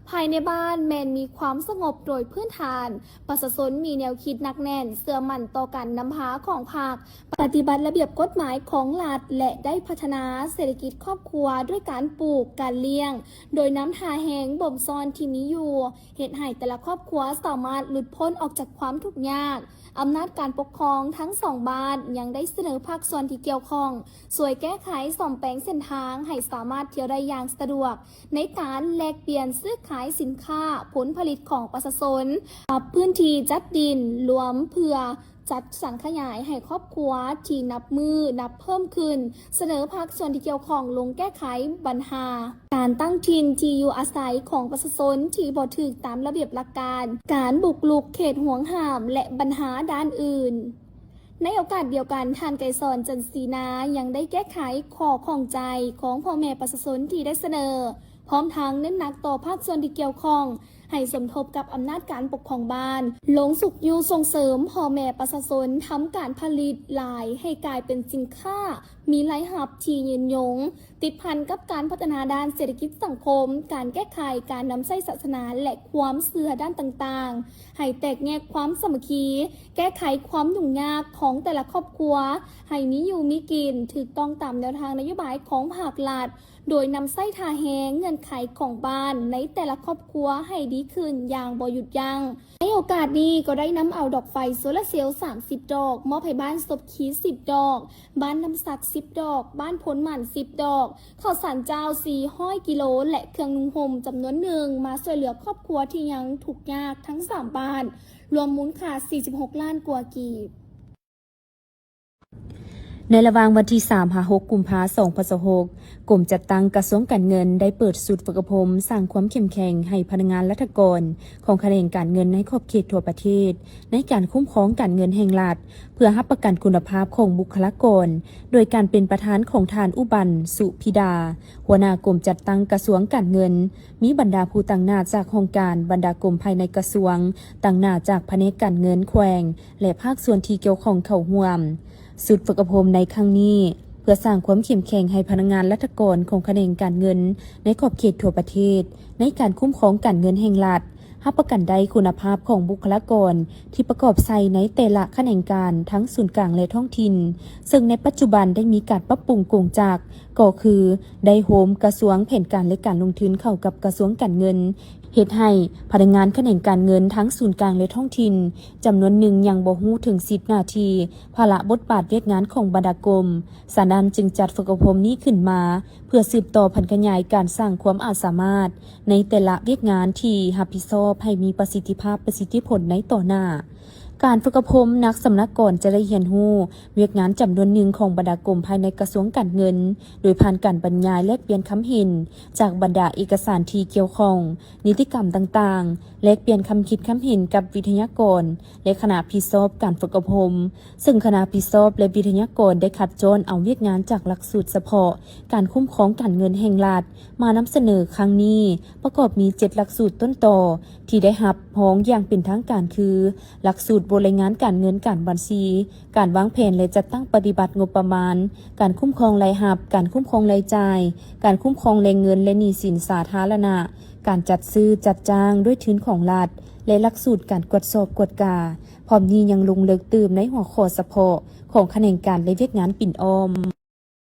ພາຍໃນບ້ານແມ່ນມີຄວາມສະຫງົບໂດຍພື້ນຖານ, ປະຊາຊົນມີແນວຄິດໜັກແໜ້ນ, ເຊື່ອໝັ້ນຕໍ່ການນຳພາຂອງພັກ, ປະຕິບັດລະບຽບກົດໝາຍຂອງລັດ ແລະ ໄດ້ພັດທະນາເສດຖະກິດຄອບຄົວດ້ວຍການປູກ, ການລ້ຽງ, ໂດຍນຳທ່າແຮງບົ່ມຊ້ອນທີ່ມີຢູ່ ເຮັດໃຫ້ແຕ່ລະຄອບຄົວສາມາດຫຼຸດພົ້ນອອກຈາກຄວາມທຸກຍາກ. ອຳນາດການປົກຄອງທັງສອງບ້ານຍັງໄດ້ສະເໜີພາກສ່ວນທີ່ກ່ຽວຂ້ອງ ຊ່ວຍແກ້ໄຂສ້ອມແປງເສັ້ນທາງໃຫ້ສາມາດທ່ຽວໄດ້ຢ່າງສະດວກ, ໃນການແລກປ່ຽນຊື້ຂາຍສິນຄ້າຜົນຜະລິດຂອງປະຊາຊົນ, ປັບພື້ນທີ່ຈັດດິນ, ລວມເພື່ອ ຈັດສັງຂະຫຍາຍໃຫ້ຄອບຄົວທີ່ນັບມື້ນັບເພີ່ມຂຶ້ນ, ສະເໜີພາກສ່ວນທີ່ກ່ຽວຂ້ອງລົງແກ້ໄຂບັນຫາການຕັ້ງຖິ່ນທີ່ຢູ່ອາໄສຂອງປະຊາຊົນທີ່ບໍ່ຖືກຕາມລະບຽບຫຼັກການ, ການບຸກລຸກເຂດຫວງຫ້າມ ແລະ ບັນຫາດ້ານອື່ນ. ໃນໂອກາດດຽວກັນ, ທ່ານ ໄກສອນ ຈັນສີນາ ຍັງໄດ້ແກ້ໄຂຂໍ້ຂ້ອງໃຈຂອງພໍ່ແມ່ປະຊາຊົນທີ່ໄດ້ສະເໜີ, ພ້ອມທັງເນັ້ນໜັກຕໍ່ພາກສ່ວນທີ່ກ່ຽວຂ້ອງ ໃຫ້ສົມທົບກັບອຳນາດການປົກຄອງບ້ານ ລົງຊຸກຍູ້ສົ່ງເສີມພໍ່ແມ່ປະຊາຊົນທຳການຜະລິດຫຼາຍໃຫ້ກາຍເປັນສິນຄ້າມີລາຍຮັບທີ່ຍືນຍົງ, ຕິດພັນກັບການພັດທະນາດ້ານເສດຖະກິດສັງຄົມ, ການແກ້ໄຂການນຳໃຊ້ສາສະໜາ ແລະ ຄວາມເຊື່ອດ້ານຕ່າງໆ, ໃຫ້ແຕກແຍກຄວາມສາມັກຄີ, ແກ້ໄຂຄວາມຫຍຸ້ງຍາກຂອງແຕ່ລະຄອບຄົວ ໃຫ້ມີຢູ່ມີກິນ, ຖືກຕ້ອງຕາມແນວທາງນະໂຍບາຍຂອງພາກລັດ, ໂດຍນຳໃຊ້ທ່າແຮງເງື່ອນໄຂຂອງບ້ານໃນແຕ່ລະຄອບຄົວໃຫ້ດີຂຶ້ນຢ່າງບໍ່ຢຸດຢັ້ງ. ໃນໂອກາດນີ້ກໍໄດ້ນຳເອົາດອກໄຟໂຊລາເຊວສາມສິບດອກ ມອບໃຫ້ບ້ານສົບຄີສິບດອກ, ບ້ານນ້ຳສັກສິບດອກ, ບ້ານໂພນໝັ້ນສິບດອກ, ເຂົ້າສານເຈົ້າສີ່ຮ້ອຍກິໂລ ແລະ ເຄື່ອງນຸ່ງຫົ່ມຈຳນວນໜຶ່ງ ມາຊ່ວຍເຫຼືອຄອບຄົວທີ່ຍັງທຸກຍາກທັງສາມບ້ານ, ລວມມູນຄ່າສີ່ສິບຫົກລ້ານກວ່າກີບ. ໃນລະຫວ່າງວັນທີສາມຫາຫົກ ກຸມພາ ສອງພັນຊາວຫົກ, ກົມຈັດຕັ້ງກະຊວງການເງິນໄດ້ເປີດຊຸດຝຶກອົບຮົມສ້າງຄວາມເຂັ້ມແຂງໃຫ້ພະນັກງານລັດຖະກອນຂອງຂະແໜງການເງິນໃນຂອບເຂດທົ່ວປະເທດ ໃນການຄຸ້ມຄອງການເງິນແຫ່ງລັດ ເພື່ອຮັບປະກັນຄຸນນະພາບຂອງບຸກຄະລາກອນ ໂດຍການເປັນປະທານຂອງທ່ານ ອຸບັນ ສຸພິດາ, ຫົວໜ້າກົມຈັດຕັ້ງກະຊວງການເງິນ, ມີບັນດາຜູ້ຕາງໜ້າຈາກຫ້ອງການບັນດາກົມພາຍໃນກະຊວງ, ຕາງໜ້າຈາກພະແນກການເງິນແຂວງ ແລະ ພາກສ່ວນທີ່ກ່ຽວຂ້ອງເຂົ້າຮ່ວມ. ຊຸດຝຶກອົບຮົມໃນຄັ້ງນີ້ ເພື່ອສ້າງຄວາມເຂັ້ມແຂງໃຫ້ພະນັກງານລັດຖະກອນຂອງຂະແໜງການເງິນໃນຂອບເຂດທົ່ວປະເທດ ໃນການຄຸ້ມຄອງການເງິນແຫ່ງລັດ, ຮັບປະກັນໄດ້ຄຸນນະພາບຂອງບຸກຄະລາກອນທີ່ປະກອບໃສ່ໃນແຕ່ລະຂະແໜງການ ທັງສູນກາງ ແລະ ທ້ອງຖິ່ນ, ເຊິ່ງໃນປັດຈຸບັນໄດ້ມີການປັບປຸງໂຄງຈັກ ກໍຄືໄດ້ໂຮມກະຊວງແຜນການ ແລະ ການລົງທຶນເຂົ້າກັບກະຊວງການເງິນ, ເຮັດໃຫ້ພະນັກງານຂະແໜງການເງິນທັງສູນກາງ ແລະ ທ້ອງຖິ່ນຈຳນວນໜຶ່ງຍັງບໍ່ຮູ້ເຖິງສິດໜ້າທີ່, ພາລະບົດບາດວຽກງານຂອງບັນດາກົມ. ສະນັ້ນຈຶ່ງຈັດຝຶກອົບຮົມນີ້ຂຶ້ນມາ ເພື່ອສືບຕໍ່ຜັນຂະຫຍາຍການສ້າງຄວາມອາດສາມາດໃນແຕ່ລະວຽກງານທີ່ຮັບຜິດຊອບໃຫ້ມີປະສິດທິພາບ, ປະສິດທິຜົນໃນຕໍ່ໜ້າ. ການຝຶກອົບຮົມນັກສຳນັກກອນຈະໄດ້ຮຽນຮູ້ວຽກງານຈຳນວນໜຶ່ງຂອງບັນດາກົມພາຍໃນກະຊວງການເງິນ ໂດຍຜ່ານການບັນຍາຍແລກປ່ຽນຄຳເຫັນຈາກບັນດາເອກະສານທີ່ກ່ຽວຂ້ອງ, ນິຕິກຳຕ່າງໆ, ແລກປ່ຽນຄຳຄິດຄຳເຫັນກັບວິທະຍາກອນ ແລະ ຄະນະຮັບຜິດຊອບການຝຶກອົບຮົມ, ເຊິ່ງຄະນະຮັບຜິດຊອບ ແລະ ວິທະຍາກອນໄດ້ຄັດຈ້ອນເອົາວຽກງານຈາກຫຼັກສູດສະເພາະການຄຸ້ມຄອງການເງິນແຫ່ງລັດ ມານຳສະເໜີຄັ້ງນີ້ ປະກອບມີເຈັດຫຼັກສູດຕົ້ນຕໍທີ່ໄດ້ຮັບຮອງຢ່າງເປັນທາງການຄື ຫຼັກສູດບົດລາຍງານການເງິນການບັນຊີ, ການວາງແຜນ ແລະ ຈັດຕັ້ງປະຕິບັດງົບປະມານ, ການຄຸ້ມຄອງລາຍຮັບ, ການຄຸ້ມຄອງລາຍຈ່າຍ, ການຄຸ້ມຄອງແຫຼ່ງເງິນ ແລະ ໜີ້ສິນສາທາລະນະ, ການຈັດຊື້ຈັດຈ້າງດ້ວຍທຶນຂອງລັດ ແລະ ຫຼັກສູດການກວດສອບກວດກາ. ພ້ອມນີ້ຍັງລົງເລິກຕື່ມໃນຫົວຂໍ້ສະເພາະຂອງຂະແໜງການ ແລະ ວຽກງານປິ່ນອ້ອມ.